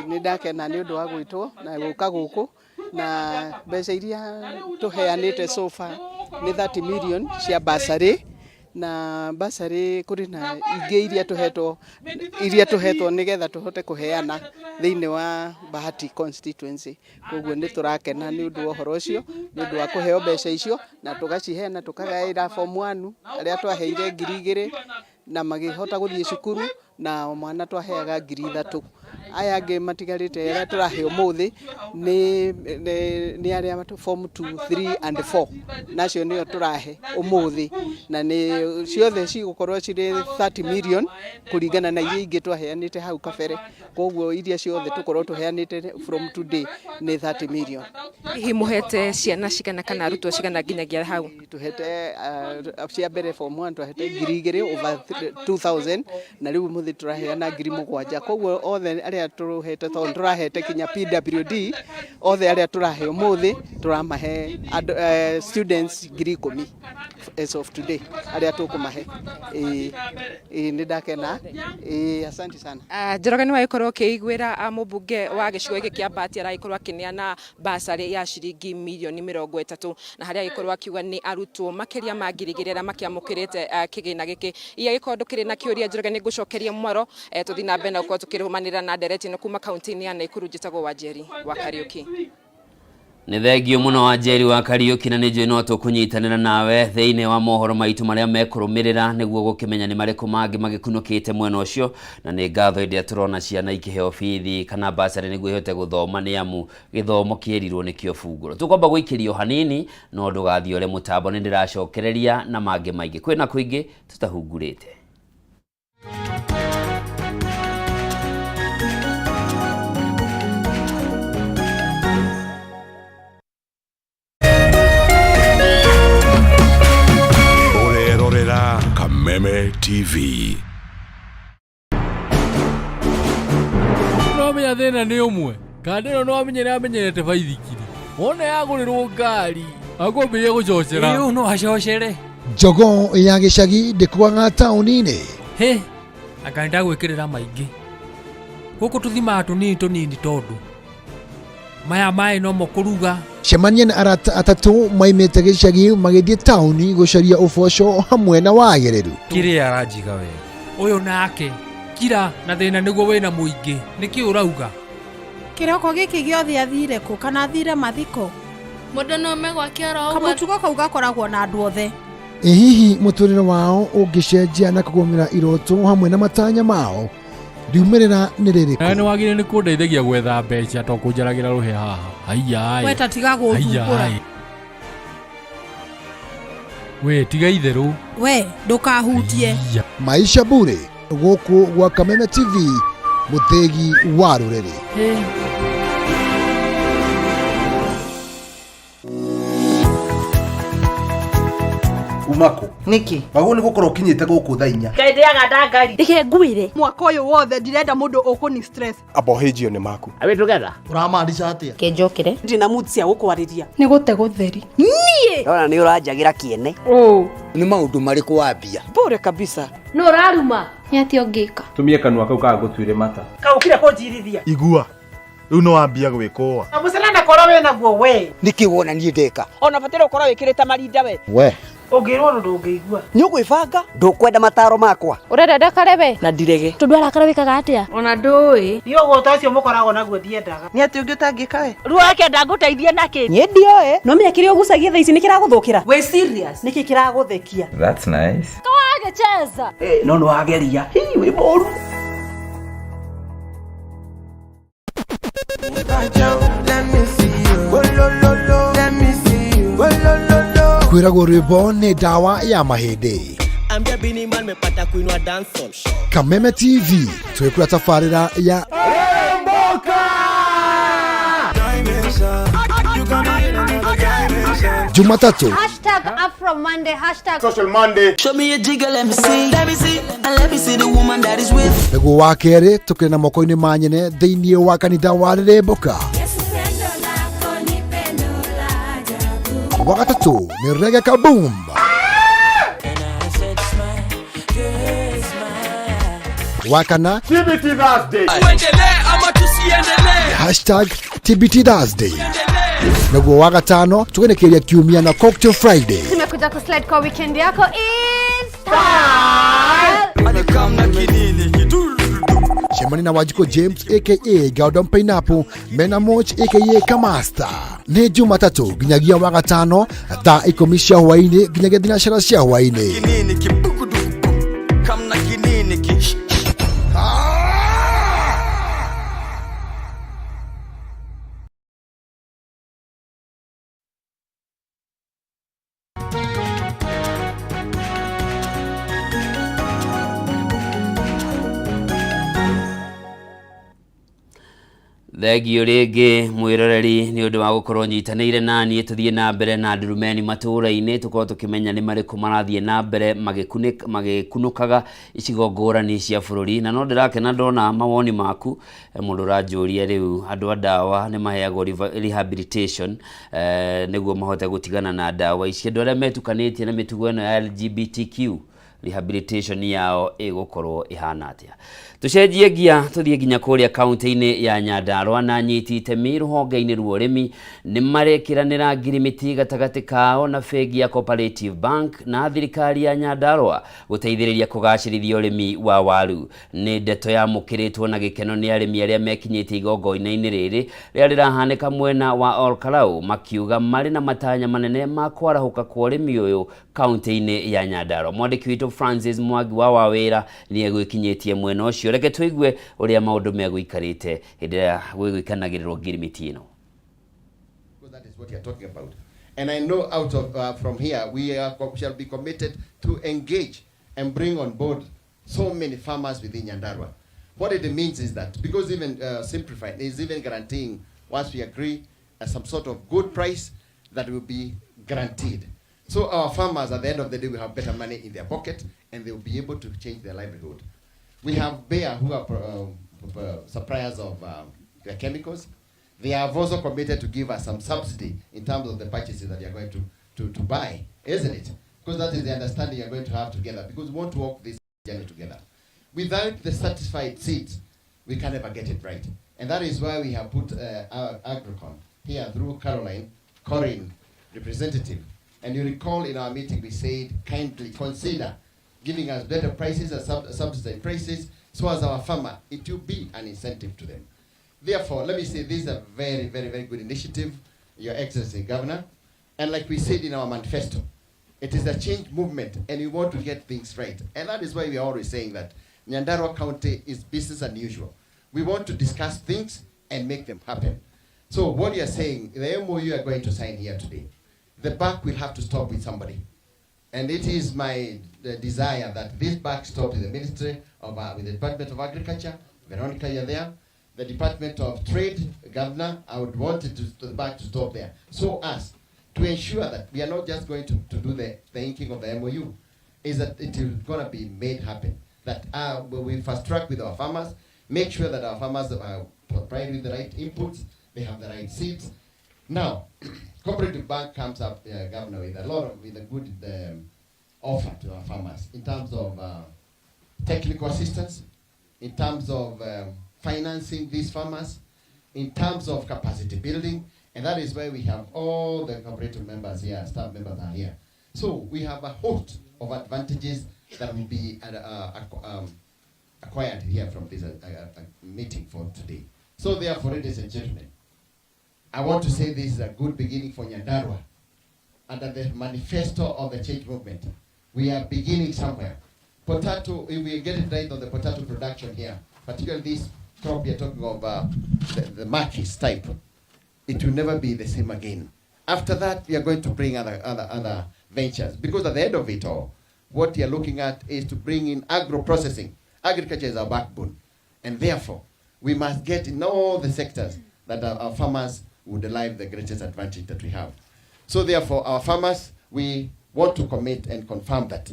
Nĩ ndakena nĩ ũndũ wa gwĩtwo na gũka gũkũ, na mbeca iria tũheanĩte so far nĩ 30 million cia bursary, na bursary kũrĩ na ingĩ iria tũhetwo nĩgetha tũhote kũheana thĩinĩ wa Bahati constituency. Koguo nĩ tũrakena nĩ ũndũ wa ũhoro ũcio, nĩ ũndũ wa kũheo mbeca icio na tũgaciheana, tũkagaĩra form 1 arĩa twaheire 2,000 na magĩhota gũthiĩ cukuru, na o mwana twaheaga 3,000. Aya angĩ matigarĩte arĩa tũrahe ũmũthĩ nĩ arĩa form 2, 3 and 4, nacio nĩo tũrahe ũmũthĩ, na nĩ ciothe cigũkorwo cirĩ 30 million kũringana na iria ingĩ twaheanĩte hau kabere. Koguo iria ciothe tũkorwo tũheanĩte from today nĩ 30 million. Hihi mũhete ciana cigana kana arutwo cigana nginyagia hau? Tũhete cia mbere form 1 twahete 2,000, over 2000, na rĩu ũmũthĩ tũraheana 7,000. Koguo othe arĩa tũhete, tondũ tũrahete kinya PWD, othe arĩa tũrahe ũmũthĩ tũramahe andũ, students 10,000 as of today arĩa tũkũmahe. Ĩĩ, nĩ ndakena. Ĩĩ, asante sana. Njoroge, nĩ wagĩkorwo ũkĩiguĩra mũmbunge wa gĩcigo gĩkĩ kĩa Bahati aragĩkorwo akĩneana basarĩ ya ciringi mirioni 30, na harĩa agĩkorwo akiuga nĩ arutwo makĩria ma 2,000 arĩa makĩamũkĩrĩte kĩgĩna gĩkĩ. Iria gĩkorwo ndũkĩrĩ na kĩũria, Njoroge, nĩ ngũcokeria mwaro, tũthiĩ na mbere na gũkorwo tũkĩrũmanĩrĩra na ndereti ĩno kuma kaunti-inĩ ya Naikuru. Njĩtagwo Wanjeri wa Kariũki. Nĩ thengio mũno Wanjeri wa Kariũki, na nĩ njũĩ no tũkũnyitanĩra nawe thĩinĩ wa mohoro maitũ marĩa mekũrũmĩrĩra nĩguo gũkĩmenya nĩ marĩkũ mangĩ magĩkunũkĩte mwena ũcio. Na nĩ ngatho hĩndĩ ĩrĩa tũrona ciana ikĩheo bithi kana basarĩ nĩguo ihote gũthoma, nĩ amu gĩthomo kĩerirwo nĩkĩo bungũro. Tũkwamba gũikĩrio hanini, no ndũgathiĩ ũre mũtambo, nĩ ndĩracokereria na mangĩ maingĩ, kwĩna kũingĩ tũtahungurĩte. Ũrerorera Kameme TV. No menya thĩna nĩ ũmwe, kanda ĩno no amenyere amenyerete baithikiri, wona yagũrĩrwo ngari akwambĩrĩria gũcocera. Ĩĩ, no acocere. Njogoo ya gĩcagi ndĩkuaga taũni-inĩ. Hĩ, anga nĩndagwĩkĩrĩra maingĩ. Gũkũ tũthimaga tũnini tũnini tondũ maya maĩ nomo kũruga. Cemania na arata atatũ maimĩte gĩcagi magĩthiĩ taũni gũcaria ũboco hamwe na wagĩrĩru. Kĩrĩa aranjiga wega ũyũ nake kira na thĩna nĩguo wĩna mũingĩ, nĩkĩ ũrauga? Kĩroko gĩkĩ gĩothe athire kũ? Kana athire mathiko? Mũndũ no ume gwake oro ũguo. Kamũtugo kau gakoragwo na andũ othe. Ĩ hihi mũtũrĩre wao ũngĩcenjia na kũgũmĩra iroto hamwe na matanya mao? Riumĩrĩra nĩ rĩrĩkũ? Nawe nĩ wagĩrĩire nĩ kũndeithagia gwetha mbeca to kũnjaragĩra rũhĩa haha. Haiya. We ta tiga gũthumbũra. We tiga itherũ. We ndũkahutie. Maisha Bure gũkũ gwa Kameme TV mũthĩgi wa rũrĩrĩ. Umako nĩkĩ wagwo nĩ gũkorwo ũkinyĩte gũkũ thaa inya Ngai ndĩaga ndangari Reke ngwĩre mwaka ũyũ wothe ndirenda mũndũ ũkũni stress. Amba ũhĩnjio nĩ maku. Are we together? Ũramaanisha atĩa? Kenjokere ndina mood cia gũkwarĩria nĩ gũte gũtheri niĩ Ndona nĩ ũranjagĩra kĩene. Nĩ maũndũ marĩkũ wambia? Pure kabisa. Nũ ũraruma? Nĩ atĩa ũngĩka? Tumie kanua kau kagũtuire mata. Kaũkire kũnjirithia. Igua rĩu nĩ wambia gwĩkũa. Mũcere na koro wĩ naguo we. Nĩkĩ wona niĩ ndeka? Ona bataire ũkorwo wĩkĩrĩte marinda we. We Ũngĩrwo ũndũ ndũngĩigua. Nĩ ũgwĩbanga? Ndũkwenda mataro makwa? Ũrenda ndakare we? Na ndirege. Tondũ arakara wĩkaga atĩa? Ona ndũĩ. Niĩ ũgũta ũcio mũkoragwo naguo ndiendaga. Nĩ atĩ ũngĩ ũtangĩka we. Ruo akenda ngũteithie nakĩ? Niĩ ndioĩ. No menya kĩrĩa ũgucagia thaa ici nĩ kĩragũthũkĩra. Wĩ serious? Nĩkĩ kĩragũthekia? That's nice. Kawagĩcheza. No nĩ wageria. Hii wĩ mũru. Kwĩragwo rwĩmbo nĩ ndawa ya mahĩndĩ. Ambia Bini Man mepata kuinua dancehall. Kameme TV twĩkũra tabarĩra ya Jumatatu Hashtag Afro Monday, hashtag Social Monday. Show me a jigger, let me see. Let me see. And let me see the woman that is with. Nĩguo wa kerĩ tũkĩrĩ na moko-inĩ ma nyene thĩinĩ wa kanitha wa Rĩrĩmbũka. Wa gatatũ nĩ Reggae Kaboom. Wa kana TBT Thursday. Tuendelee ama tusiendelee? Hashtag TBT Thursday. Naguo wa gatano tũgenekeria kiumia na Cocktail Friday. Tumekuja kuslide kwa weekend yako is style. Cemani na Wanjikũ James aka Gordon Pineapple mena Moch aka Kamasta nĩ Jumatatũ nginyagia wa gatano thaa ikũmi cia hwaĩ-inĩ nginyagia thinacara cia hwaĩ-inĩ. Kinini kibukuduku. Kamna kinini ki. Thengio rĩngĩ mwĩroreri nĩ ũndũ wa gũkorwo nyitanĩire na niĩ tũthiĩ na mbere na ndurumeni matũũra-inĩ tũkorwo tũkĩmenya nĩ marĩkũ marathiĩ na mbere magĩkunũkaga icigo ngũrani cia bũrũri na no ndĩrakena ndona mawoni maku. Mũndũ ũranjũria rĩu andũ a ndawa nĩ maheagwo rehabilitation nĩguo mahote gũtigana na ndawa ici. Andũ arĩa metukanĩtie na mĩtugo ĩno ya LGBTQ rehabilitation yao ĩgũkorwo ĩhana atĩa? Tũcenjie ngia tũthiĩ nginya kũrĩa kaunti-inĩ ya Nyandarua na anyiti itemi rũhonge-inĩ rwa ũrĩmi nĩ marekĩranĩra ngirimiti gatagatĩ kao na bengi ya Cooperative Bank na thirikari ya Nyandarua gũteithĩrĩria kũgacĩrithia ũrĩmi wa waru. Nĩ ndeto yamũkĩrĩtwo na gĩkeno nĩ arĩmi arĩa mekinyĩtie igongona-inĩ rĩrĩ rĩrĩa rĩrahanĩka mwena wa Olkalau makiuga marĩ na matanya manene ma kwarahũka kwa ũrĩmi ũyũ kaunti-inĩ ya Nyandarua. Mwandĩki witũ Francis Mwangi wa Wawĩra nĩ egwĩkinyĩtie mwena ũcio. Reke tũigue ũrĩa maũndũ megũikarĩte hĩndĩ ĩrĩa gwĩgwĩkanagĩrĩrwo ngirimiti ĩno. That is what you're talking about. And I know out of from here, we shall be committed to engage and bring on board so many farmers within Nyandarua. What it means is that, because even simplified, is even guaranteeing, once we agree, some sort of good price that will be guaranteed. So our farmers, at the end of the day, will have better money in their pocket and they will be able to change their livelihood. We have Bayer, who are suppliers of their chemicals. They have also committed to give us some subsidy in terms of the purchases that they are going to buy, isn't it? Because that is the understanding you are going to have together, because we want to walk this journey together. Without the certified seeds, we can never get it right. And that is why we have put our Agricon here through Caroline, Corinne, representative. And you recall in our meeting we said, kindly consider giving us better prices and subsidized prices, so as our farmer, it will be an incentive to them. Therefore, let me say this is a very, very, very good initiative, Your Excellency Governor. And like we said in our manifesto, it is a change movement and we want to get things right. And that is why we are always saying that Nyandarua County is business unusual. We want to discuss things and make them happen. So what you are saying, the MOU you are going to sign here today, the buck will have to stop with somebody. And it is my desire that this buck stops with the Ministry of, with the Department of Agriculture. Veronica, you're there. The Department of Trade, Governor, I would want it to the buck to stop there. So as to ensure that we are not just going to do the inking of the MOU, is that it is going to be made happen. That we fast track with our farmers, make sure that our farmers are provided with the right inputs, they have the right seeds. Now, Cooperative Bank comes up, Governor, with a lot of, with a good offer to our farmers in terms of technical assistance, in terms of financing these farmers, in terms of capacity building, and that is why we have all the cooperative members here, staff members are here. So we have a host of advantages that will be acquired here from this meeting for today. So therefore, ladies and gentlemen, I want to say this is a good beginning for Nyandarua. Under the manifesto of the change movement, we are beginning somewhere. Potato, if we get it right on the potato production here, particularly this crop we are talking of, the Marquis type, it will never be the same again. After that, we are going to bring other ventures, because at the end of it all, what we are looking at is to bring in agro-processing. Agriculture is our backbone, and therefore, we must get in all the sectors that our farmers would derive the greatest advantage that we have. So therefore, our farmers, we want to commit and confirm that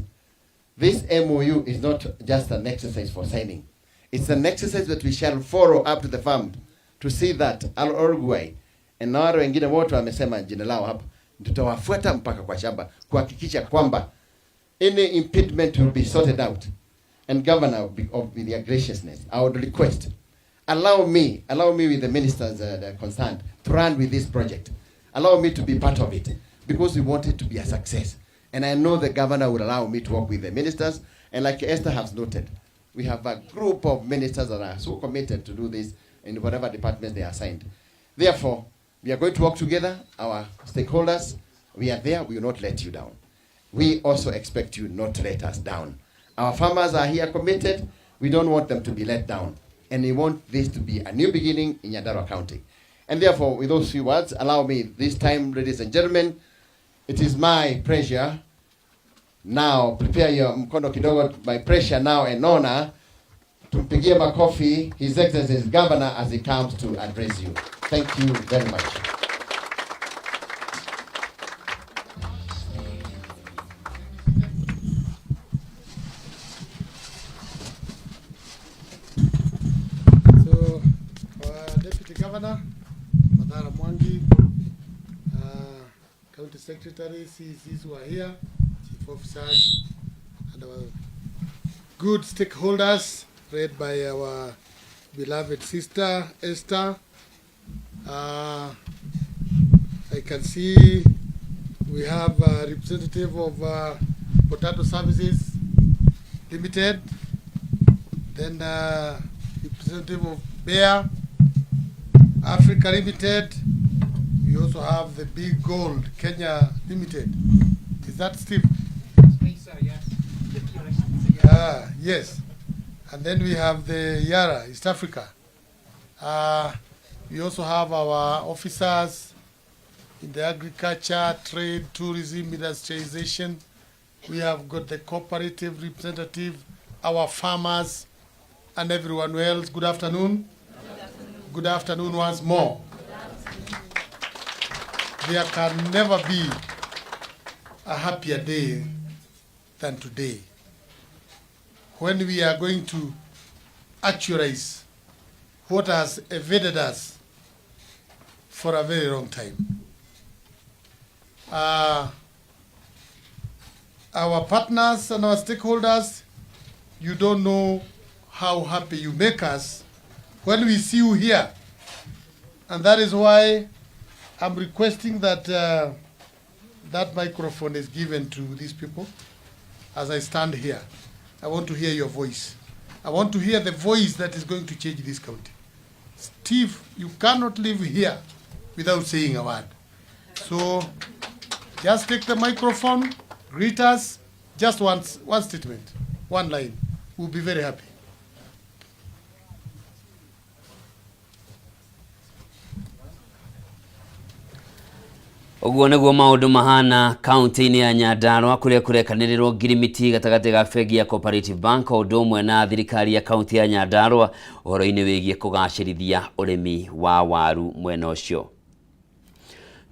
this MOU is not just an exercise for signing. It's an exercise that we shall follow up to the farm to see that Uruguay and na wale wengine wote wamesema jina lao hapa, tutawafuata mpaka kwa shamba kuhakikisha kwamba any impediment will be sorted out. And Governor, of your graciousness, I would request, allow me with the ministers that are concerned to run with this project. Allow me to be part of it, because we want it to be a success. And I know the governor will allow me to work with the ministers. And like Esther has noted, we have a group of ministers that are so committed to do this in whatever departments they are assigned. Therefore, we are going to work together, our stakeholders. We are there, we will not let you down. We also expect you not to let us down. Our farmers are here committed. We don't want them to be let down. And we want this to be a new beginning in Nyandarua County. And therefore, with those few words, allow me this time, ladies and gentlemen, it is my pleasure now, prepare your mkono kidogo, my pleasure now and honor, tumpigie makofi His Excellency Governor as he comes to address you. Thank you very much. So, our Deputy Governor, Mathara Mwangi, County Secretary, CECs who are here, Chief Officers, and our good stakeholders, led by our beloved sister, Esther. I can see we have a representative of Potato Services Limited, then representative of Bayer Africa Limited. We also have the Big Gold Kenya Limited. Is that Steve? Yes. Yes. And then we have the Yara, East Africa. We also have our officers in the agriculture, trade, tourism, industrialization. We have got the cooperative representative, our farmers, and everyone else. Good afternoon. Good afternoon once more. There can never be a happier day than today, when we are going to actualize what has evaded us for a very long time. Our partners and our stakeholders, you don't know how happy you make us when we see you here. And that is why I'm requesting that that microphone is given to these people as I stand here. I want to hear your voice. I want to hear the voice that is going to change this county. Steve, you cannot live here without saying a word. So just take the microphone, greet us, just one statement, one line. We'll be very happy. Ũguo nĩguo maũndũ mahana kaunti-inĩ ya Nyandarua kũrĩa kũrekanĩrĩrwo ngirimiti gatagatĩ ga bengi ya Cooperative Bank o ũndũ ũmwe na thirikari ya kaunti ya Nyandarua ũhoro-inĩ wĩgiĩ kũgacĩrithia ũrĩmi wa waru mwena ũcio.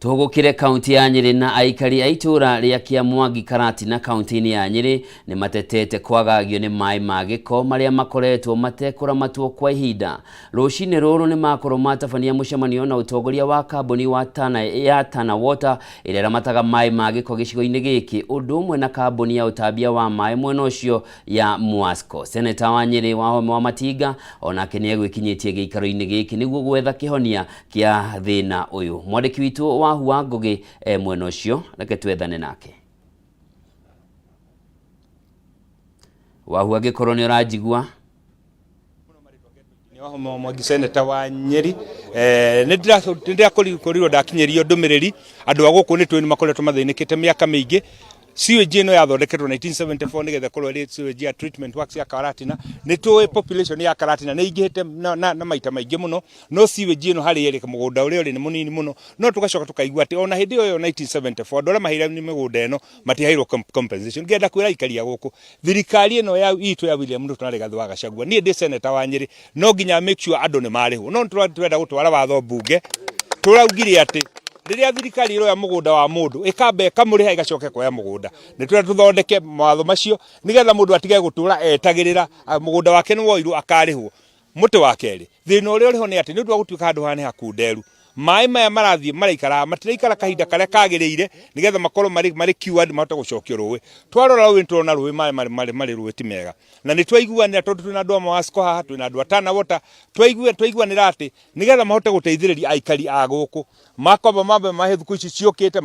Tũhũgũkĩre kaunti ya Nyĩrĩ na aikari a itũũra rĩa Kĩamwangi Karatina kaunti-inĩ ya Nyĩrĩ nĩ matetete kwagagio nĩ maĩ ma gĩko marĩa makoretwo matekũramatwo kwa ihinda. Rũcinĩ rũrũ nĩ makorwo matabania mũcemanio na ũtongoria wa kambuni wa Tana, ya Tana Water ĩrĩa ĩramataga maĩ ma gĩko gĩcigo-inĩ gĩkĩ ũndũ ũmwe na kambuni ya ũtambia wa maĩ mwena ũcio ya Mwasco. Seneta wa Nyĩrĩ Wahome wa Matinga onake nĩ egwĩkinyĩtie gĩikaro-inĩ gĩkĩ nĩguo gwetha kĩhonia kĩa thĩna ũyũ. Mwandĩki witũ Wahu wa Ngũgĩ e mwena ũcio, reke twethane nake. Wahu, angĩkorwo nĩ ũranjigua. Wahome wa Mwangi, seneta wa Nyeri, nĩ ndĩrakorirwo ndakinyĩrio ndũmĩrĩri andũ a gũkũ nĩ tũĩ nĩ makoretwo mathĩnĩkĩte mĩaka mĩingĩ. Sewage ĩno yathondeketwo 1974 nĩgetha ĩkorwo ĩrĩ sewage ya treatment works ya Karatina. Nĩ tũĩ population ya Karatina nĩ ĩingĩhĩte na maita maingĩ mũno, no sewage ĩno harĩa ĩrĩ mũgũnda ũrĩa ũrĩ nĩ mũnini mũno. No tũgacoka tũkaigua atĩ ona hĩndĩ ĩyo 1974 andũ arĩa maheirwo nĩ mĩgũnda ĩno matiheirwo compensation. Ngenda kwĩra aikari a gũkũ, thirikari ĩno ya itũ ya William Ruto na Rigathĩ wa Gachagua, niĩ ndĩ seneta wa Nyĩrĩ, no nginya make sure andũ nĩ marĩhwo. No nĩ tũrenda gũtwara watho mbunge, tũraugire atĩ rĩrĩa thirikari ĩroya mũgũnda wa mũndũ ĩkamba ĩkamũrĩha ĩgacoka ĩkoya mũgũnda. Nĩ tũrenda tũthondeke mawatho macio nĩgetha mũndũ atige gũtũra etagĩrĩra mũgũnda wake nĩ woirwo akarĩhwo. Mũtĩ wa kerĩ, thĩna ũrĩa ũrĩho nĩ atĩ nĩ ũndũ wa gũtuĩka handũ haha nĩ hakunderu, maĩ maya marathiĩ maraikara matiraikara kahinda karĩa kagĩrĩire nĩgetha makorwo marĩ cured mahote gũcokio rũĩ. Twarora rũĩ nĩtũrona rũĩ maĩ marĩ rũĩ ti mega, na nĩ twaiguanĩra tondũ twĩna andũ a Mawasco haha, twĩna andũ a Tana Water, twaiguanĩra atĩ nĩgetha mahote gũteithĩrĩria aikari a gũkũ makwamba mambe mahe thukũ ici ciũkĩte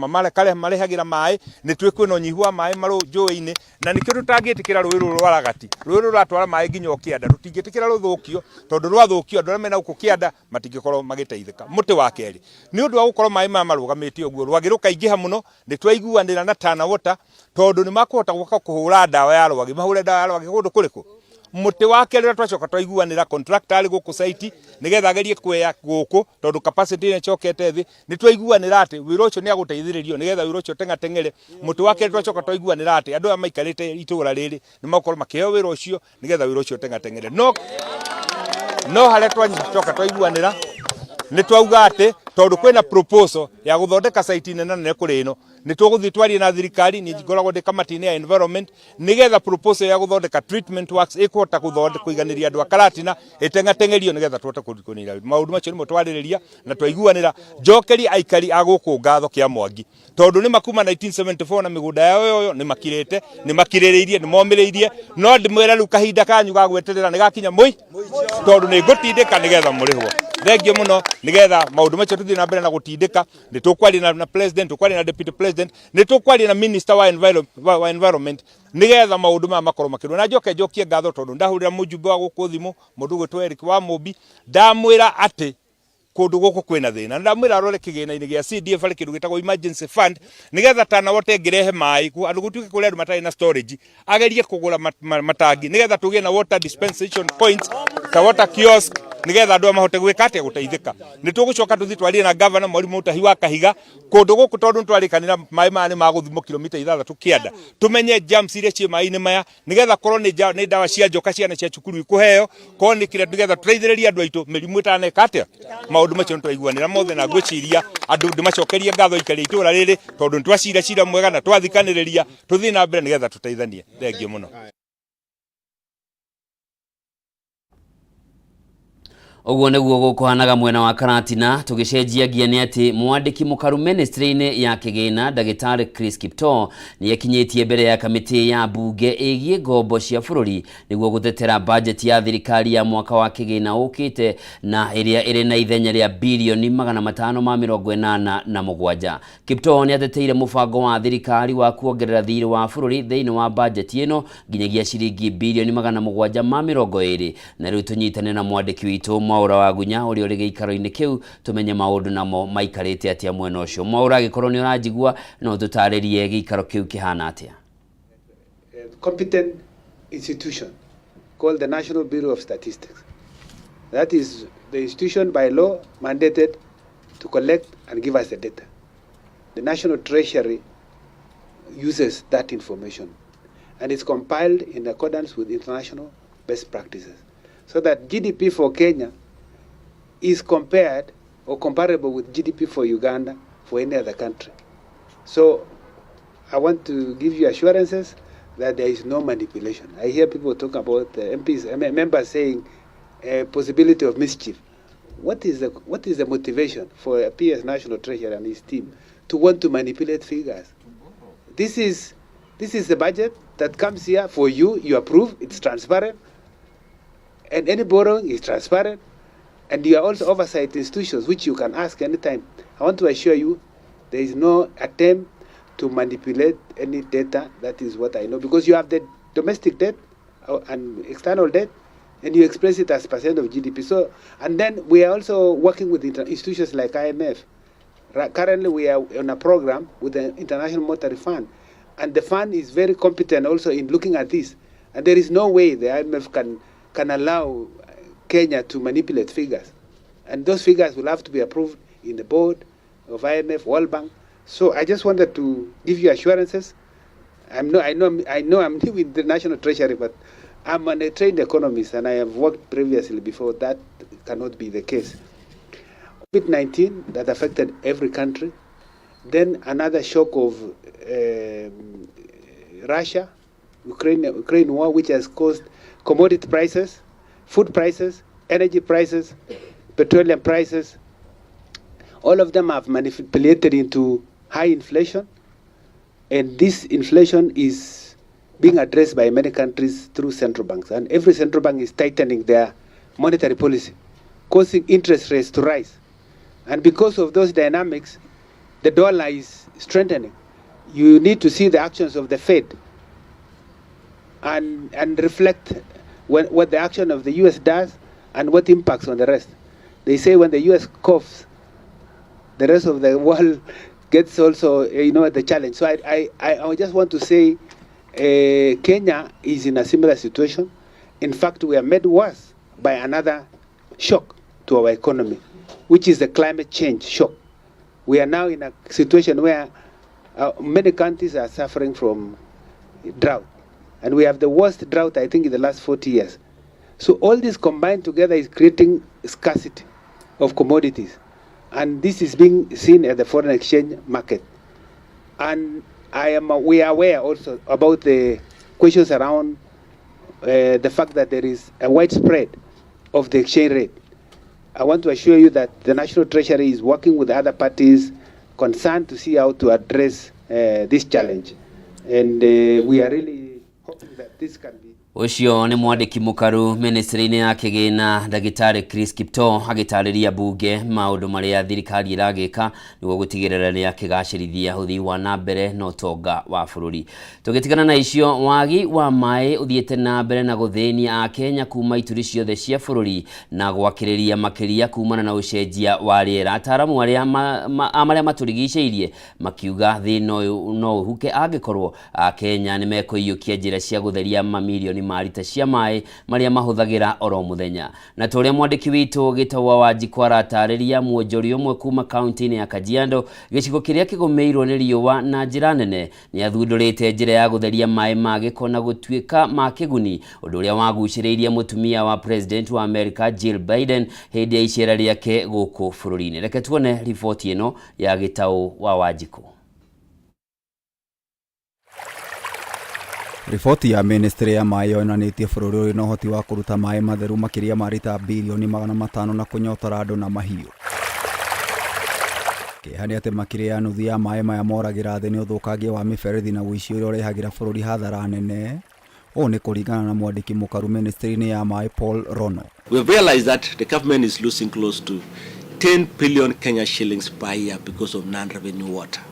marehagĩra maĩ. Nĩ tũĩ kwĩna ũnyihu wa maĩ njũĩ-inĩ, na nĩkĩo tũtangĩtĩkĩra rũĩ rũrũ rwa Ragati, rũĩ rũrũ rũratwara maĩ nginya o kĩanda, tũtingĩtĩkĩra rũthũkio tondũ rwathũkio andũ arĩa mena gũkũ kĩanda matingĩkorwo magĩteithĩka. Mũtĩ wa kerĩ, nĩ ũndũ wa gũkorwo maĩ maya marũgamĩte ũguo, rwagĩ rũkaingĩha mũno, nĩ twaiguanĩra na Tana Water tondũ nĩ makũhota gũka kũhũra ndawa ya rwagĩ, mahũre ndawa ya rwagĩ kũndũ kũrĩkũ. Mũtĩ wa kerĩ ũrĩa twacoka twaiguanĩra, contractor arĩ gũkũ site nĩgetha agerie kweya gũkũ tondũ capacity nĩ ĩcokete thĩ, nĩ twaiguanĩra atĩ wĩra ũcio nĩ agũteithĩrĩrio nĩgetha wĩra ũcio ũteng'ateng'ere. Mũtĩ wa kerĩ twacoka twaiguanĩra atĩ andũ aya maikarĩte itũra rĩrĩ nĩ magũkorwo makĩheo wĩra ũcio nĩgetha wĩra ũcio ũteng'ateng'ere. No harĩa twacoka twaiguanĩra nĩ twauga atĩ tondũ kwĩna proposal ya gũthondeka site nene nene kũrĩ ĩno, nĩ tũgũthiĩ twarie na thirikari. Niĩ ngoragwo ndĩ kamati-inĩ ya environment, nĩgetha proposal ya gũthondeka treatment works ĩkũhota kũiganĩria andũ a Karatina ĩteng'ateng'erio nĩgetha tũhote kũnina maũndũ macio. Nĩmo twarĩrĩria na twaiguanĩra. Njokerie aikari a gũkũ ngatho kĩa Mwangi tondũ nĩ makuma 1974 na mĩgũnda yao yoyo, nĩ makirĩte, nĩ makirĩrĩirie, nĩ momĩrĩirie. No ndĩmwĩre rĩu kahinda kanyu ga gweterera nĩ gakinya mũi tondũ nĩ ngũtindĩka nĩgetha mũrĩhwo. Thengio mũno. Nĩgetha maũndũ macio tũthiĩ na mbere na gũtindĩka, nĩ tũkwaria na president, tũkwaria na deputy president, nĩ tũkwaria na minister wa environment nĩgetha maũndũ maya makorwo makĩrwo. Na njoke njokie ngatho tondũ ndahũrĩra mũjumbe wa gũkũ thimũ, mũndũ ũgwĩtwo Eric wa Mũmbi, ndamwĩra atĩ kũndũ gũkũ kwĩna thĩna, na ndamwĩra arore kĩgĩna-inĩ gĩa CDF harĩ kĩndũ gĩtagwo emergency fund nĩgetha Tana Water ĩngĩrehe maĩ andũ gũtuĩke kũrĩ andũ matarĩ na storage, agerie kũgũra matangi nĩgetha tũgĩe na water dispensation points ta water kiosk nĩgetha andũ aya mahote gwĩka atĩa, gũteithĩka. Nĩ tũgũcoka tũthiĩ twarie na governor Mwarimũ Mutahi wa Kahiga kũndũ gũkũ tondũ nĩ twarĩkanĩra maĩ maya nĩ magũthimwo kilomita 6 kĩanda, tũmenye germs iria ciĩ maĩ-inĩ maya nĩgetha korwo nĩ ndawa cia njoka ciana cia cukuru ikũheo, korwo nĩ kĩrĩa, nĩgetha tũteithĩrĩrie andũ aitũ mĩrimũ ĩtaneka atĩa. Maũndũ macio nĩ twaiguanĩra mothe, na ngwĩciria andũ ndĩmacokerie ngatho aikari a itũũra rĩrĩ tondũ nĩ twacira cira mwega na twathikanĩrĩria. Tũthiĩ na mbere nĩgetha tũteithanie. Thengio mũno. Ũguo nĩguo gũkũhanaga mwena wa Karatina. Tũgĩcenjia ngia nĩ atĩ mwandĩki mũkaru ministry-inĩ ya kĩgĩna ndagĩtarĩ Chris Kiptoo nĩ ekinyĩtie mbere ya kamĩtĩ ya mbunge ĩgiĩ ngombo cia bũrũri nĩguo gũtetera bajeti ya thirikari ya mwaka wa kĩgĩna ũkĩte na ĩrĩa ĩrĩ na ithenya rĩa birioni 587. Kiptoo nĩ ateteire mũbango wa thirikari wa kuongerera thirĩ wa bũrũri thĩinĩ wa bajeti ĩno nginyagia ciringi birioni 720. Na rĩu tũnyitane na mwandĩki witũ Mwaũra wa Gunya ũrĩa ũrĩ gĩikaro-inĩ kĩu tũmenye maũndũ namo maikarĩte atĩa mwena ũcio. Mwaũra, angĩkorwo nĩ ũranjigua, no tũtarĩrie gĩikaro kĩu kĩhana atĩa? Competent institution called the National Bureau of Statistics. That is the institution by law mandated to collect and give us the data. The National Treasury uses that information and it's compiled in accordance with international best practices so that GDP for Kenya is compared or comparable with GDP for Uganda, for any other country. So I want to give you assurances that there is no manipulation. I hear people talk about the MPs, members saying possibility of mischief. What is the what is the motivation for a PS National Treasurer and his team to want to manipulate figures? This is this is the budget that comes here for you. You approve. It's transparent, and any borrowing is transparent. And you are also oversight institutions, which you can ask anytime. I want to assure you, there is no attempt to manipulate any data. That is what I know. Because you have the domestic debt and external debt, and you express it as percent of GDP. So, and then we are also working with institutions like IMF. Currently, we are on a program with the International Monetary Fund, and the fund is very competent also in looking at this. And there is no way the IMF can allow Kenya to manipulate figures. And those figures will have to be approved in the board of IMF, World Bank. So I just wanted to give you assurances. I'm no, I know I'm new in the National Treasury, but I'm a trained economist and I have worked previously before. That cannot be the case. COVID-19 that affected every country. Then another shock of Russia, Ukraine war, which has caused commodity prices, food prices, energy prices, petroleum prices. All of them have manipulated into high inflation, and this inflation is being addressed by many countries through central banks. And every central bank is tightening their monetary policy, causing interest rates to rise. And because of those dynamics, the dollar is strengthening. You need to see the actions of the Fed and reflect what the action of the US does and what impacts on the rest. They say when the US coughs, the rest of the world gets also, the challenge. So I just want to say Kenya is in a similar situation. In fact, we are made worse by another shock to our economy, which is the climate change shock. We are now in a situation where many countries are suffering from drought. And we have the worst drought, I think, in the last 40 years. So all this combined together is creating scarcity of commodities. And this is being seen at the foreign exchange market. And we are aware also about the questions around the fact that there is a widespread of the exchange rate. I want to assure you that the National Treasury is working with other parties concerned to see how to address this challenge. And we are really hoping that this can be. Ũcio nĩ mwandĩki mũkaru ministry-inĩ ya kĩgĩna ndagĩtarĩ Chris Kiptoo agĩtarĩria mbunge maũndũ marĩa thirikari ĩragĩka nĩguo gũtigĩrĩra nĩ akĩgacĩrithia ũthii wa na mbere na ũtonga wa bũrũri. Tũgĩtigana na icio, wagi wa maĩ ũthiĩte na mbere na gũthĩnia Akenya kuma ituri ciothe cia bũrũri na gwakĩrĩria makĩria kumana na ũcenjia wa rĩera. Ataaramu arĩa a marĩa matũrigicĩirie makiuga thĩna ũyũ no ũhuke angĩkorwo Akenya nĩ mekũiyũkia njĩra cia gũtheria mamirioni ma rita cia maĩ marĩa mahũthagĩra oro mũthenya. Na ta ũrĩa mwandĩki witũ Gĩtaũ wa Wanjikũ aratarĩria, mwonjoria ũmwe kuma kaunti-inĩ ya Kajiado, gĩcigo kĩrĩa kĩgũmĩirwo nĩ riũa na njĩra nene, nĩ athundũrĩte njĩra ya gũtheria maĩ ma gĩko na gũtuĩka ma kĩguni, ũndũ ũrĩa wagucĩrĩirie mũtumia wa president wa America Jill Biden hĩndĩ ya icera rĩake gũkũ bũrũri-inĩ. Reke tuone riboti ĩno ya Gĩtaũ wa Wanjikũ. Riboti ya ministry ya maĩ yonanĩtie bũrũri ũrĩ na ũhoti wa kũruta maĩ matheru makĩria ma rita birioni 500 na kũnyotora andũ na mahiũ. Kĩeha nĩ atĩ makĩria ya nuthu ya maĩ maya moragĩra thĩ nĩ ũthũkangia wa mĩberethi na ũici ũrĩa ũrehagĩra bũrũri hathara nene. Ũũ nĩ kũringana na mwandĩki mũkaru ministry-inĩ ya maĩ Paul Rono. We have realized that the government is losing close to 10 billion Kenya shillings per year because of non-revenue water.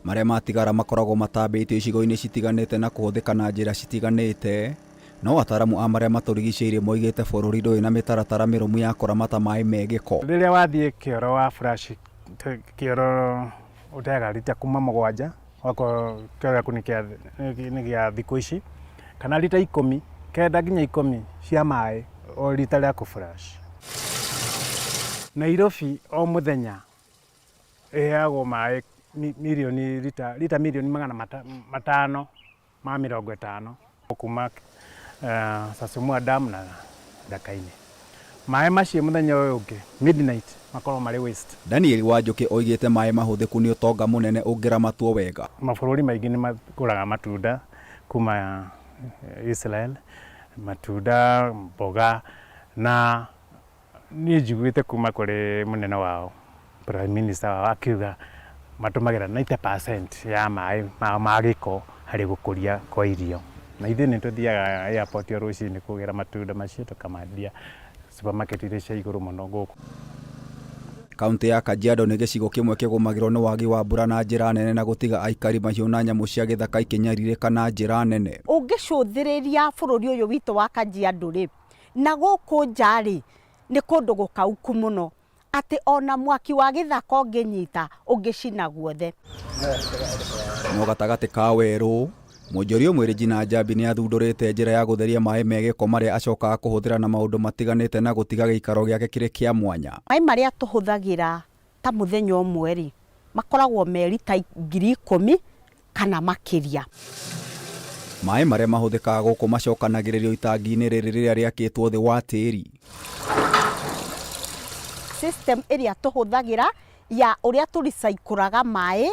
Marĩa matigara makoragwo matambĩtio icigo-inĩ citiganĩte na kũhũthĩka na njĩra citiganĩte, no ataramu a marĩa matũrigicĩirie moigĩte bũrũri ndũrĩ na mĩtaratara mĩrũmu ya kũramata maĩ me gĩko. Rĩrĩa wathiĩ kĩoro wa flush kĩoro ũteaga rita kuma 7 okorwo kĩoro gĩaku nĩ gĩa thikũ ici, kana rita 10, 9 nginya 10 cia maĩ o rita rĩa kũ flush. Nairobi o mũthenya Ĩheagwo maĩ mirioni rita, rita mirioni magana matano ma 50 kuma Sasumua Dam na Ndaka-inĩ. Maĩ macio mũthenya ũyũ ũngĩ midnight makoragwo marĩ waste. Daniel Wanjũkĩ oigĩte maĩ mahũthĩku nĩ ũtonga mũnene ũngĩramatwo wega. Mabũrũri maingĩ nĩ magũraga matunda kuma Israel, matunda, mboga na Niĩ njiguĩte kuma kũrĩ mũnene wao, prime minister wao akiuga matũmagĩra 90% ya maĩ mao ma gĩko harĩ gũkũria kwa irio. Na ithuĩ nĩ tũthiaga airport o rũcinĩ kũgĩra matunda macio tũkamendia supermarket iria cia igũrũ mũno gũkũ. Kauntĩ ya Kajiado nĩ gĩcigo kĩmwe kĩgũmagĩrwo nĩ wagi wa mbura na njĩra nene na gũtiga aikari, mahiũ na nyamũ cia gĩthaka ikĩnyarirĩka na njĩra nene. Ũngĩcũthĩrĩria bũrũri ũyũ witũ wa Kajiado-rĩ, Na gũkũ nja-rĩ, nĩ kũndũ gũkauku mũno, atĩ o na mwaki wa gĩthaka ũngĩnyita, ũngĩcina guothe. No gatagatĩ ka werũ, mwonjoria ũmwe Regina Njambi nĩ athundũrĩte njĩra ya gũtheria maĩ me gĩko marĩa acokaga kũhũthĩra na maũndũ matiganĩte na gũtiga gĩikaro gĩake kĩrĩ kĩa mwanya. Maĩ marĩa tũhũthagĩra ta mũthenya ũmwe-rĩ, makoragwo me rita 10,000 kana makĩria. Maĩ marĩa mahũthĩkaga gũkũ macokanagĩrĩrio itangi-inĩ rĩrĩ rĩrĩa rĩakĩtwo thĩ wa tĩri. System ĩrĩa tũhũthagĩra ya ũrĩa tũ recycle-aga maĩ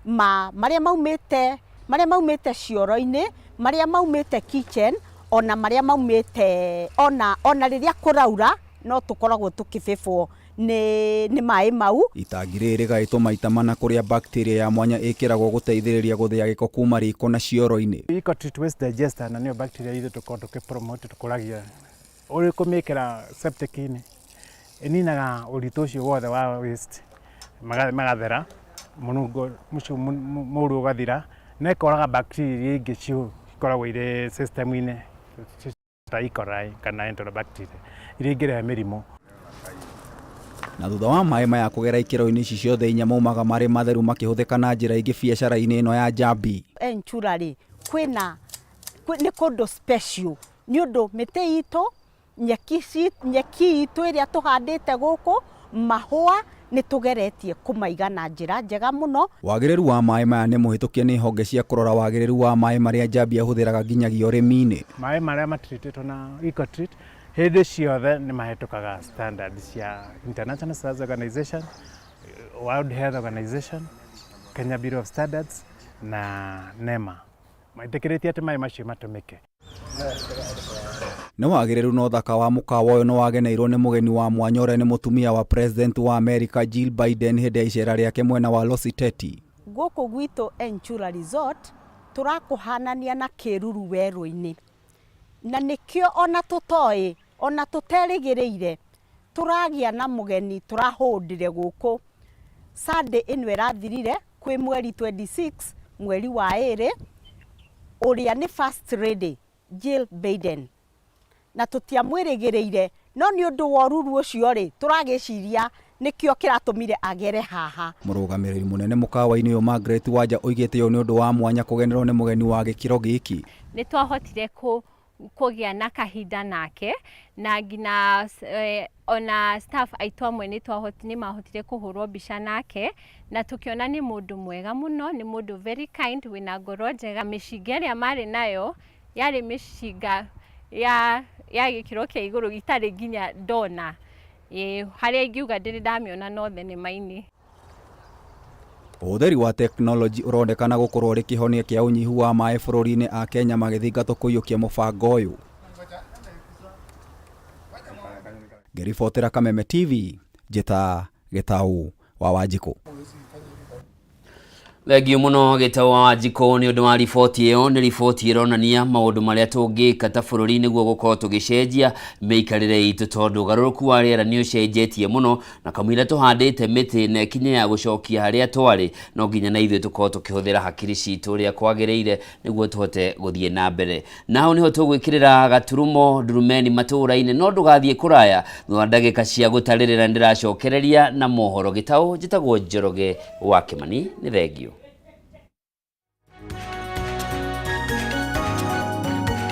ma marĩa maumĩte marĩa maumĩte cioro-inĩ, marĩa maumĩte kitchen, ona marĩa maumĩte ona ona rĩrĩa kũraura no tũkoragwo tũkĩbĩbwo nĩ nĩ maĩ mau. Itangi rĩrĩ rĩgaĩtwo maita mana kũrĩa bacteria ya mwanya ĩkĩragwo gũteithĩrĩria gũthĩa gĩko kuma riko na cioro-inĩ. Ecotreat waste digester na nĩyo bacteria ithuĩ tũkoragwo tũkĩ promote tũkũragia ũrĩ kũmĩkĩra septic inĩ ĩninaga ũritũ ũcio wothe wa waste magathera mũnungo ũcio mũru ũgathira na ĩkoraga bacteria iria ingĩ cikoragwo irĩ system inĩ. Ta E. coli kana Enterobacter iria ingĩrehe mĩrimũ. Na thutha wa maĩ maya kũgera ikĩro-inĩ ici ciothe inya maumaga marĩ matheru makĩhũthĩka na njĩra ingĩ biacara-inĩ ĩno ya Njambi. Enchura rĩ, kwĩna, nĩ kũndũ special nĩ ũndũ mĩtĩ itũ, nyeki, nyeki itũ ĩrĩa tũhandĩte gũkũ, mahũa, nĩ tũgeretie kũmaiga na njĩra njega mũno. Wagĩrĩru wa maĩ maya nĩ mũhĩtũkie nĩ honge cia kũrora wagĩrĩru wa maĩ marĩa Njambi ahũthĩraga nginyagia ũrĩmi-inĩ. Maĩ marĩa matreatĩtwo na Ecotreat hĩndĩ ciothe nĩ mahĩtũkaga standard cia International Standards Organization, World Health Organization, Kenya Bureau of Standards na NEMA. Metĩkĩrĩtie atĩ maĩ macio matũmĩke. Nĩ wagĩrĩru na ũthaka wa mũkawa ũyũ nĩ wageneirwo nĩ mũgeni wa mwanya ũrĩa nĩ mũtumia wa President wa Amerika Jill Biden hĩndĩ ya icera rĩake mwena wa Lositeti. Gũkũ gwitũ Enchula Resort tũrakũhanania na kĩruru werũ-inĩ, na nĩkĩo ona tũtoĩ ona tũterĩgĩrĩire tũragĩa na mũgeni tũrahũndire gũkũ Sunday ĩno ĩrathirire kwĩ mweri 26 mweri wa ĩrĩ, ũrĩa nĩ First Lady Jill Biden. Na tũtiamwĩrĩgĩrĩire, no nĩ ũndũ wa ũruru ũcio rĩ, tũragĩciria nĩkĩo kĩratũmire agere haha. Mũrũgamĩrĩri mũnene mũkawa-inĩ ũyũ Margaret Wanja oigĩte ũyũ nĩ ũndũ wa mwanya kũgenerwo nĩ mũgeni wa gĩkĩro gĩkĩ. Nĩ twahotire kũgĩa na kahinda nake na nginya ona staff aitũ amwe nĩ mahotire kũhũrwo mbica nake na tũkĩona nĩ mũndũ mwega mũno, nĩ mũndũ very kind wĩna ngoro njega. Mĩcinga ĩrĩa marĩ nayo yarĩ mĩcinga ya gĩkĩro kĩa igũrũ itarĩ nginya ndona, harĩa ingiuga ndĩrĩ ndamĩona no thenema-inĩ. Ũhũthĩri wa tekinoronjĩ ũronekana gũkorwo ũrĩ kĩhonia kĩa ũnyihu wa maĩ bũrũri-inĩ Akenya magĩthingatwo kũiyũkia mũbango ũyũ. Ngĩribotera Kameme TV, njĩta Gĩtaũ wa Wanjikũ. Thengiũ mũno Gĩtaũ wa Wanjikũ nĩ ũndũ wa riboti ĩyo. Nĩ riboti ĩronania maũndũ marĩa tũngĩka ta bũrũri nĩguo gũkorwo tũgĩcenjia mĩikarĩre itũ tondũ ũgarũrũku wa rĩera nĩ ũcenjetie mũno na kamũira tũhandĩte mĩtĩ na ĩkinye ya gũcokia harĩa twarĩ no nginya na ithuĩ tũkorwo tũkĩhũthĩra hakiri citũ ũrĩa kwagĩrĩire nĩguo tũhote gũthiĩ na mbere. Na hau nĩho tũgwĩkĩrĩra gaturumo ndurumeni matũũra-inĩ no ndũgathiĩ kũraya thutha wa ndagĩka cia gũtarĩrĩra nĩndĩracokereria na mohoro. Gĩtaũ njĩtagwo Njoroge wa Kĩmani, nĩ thengiũ.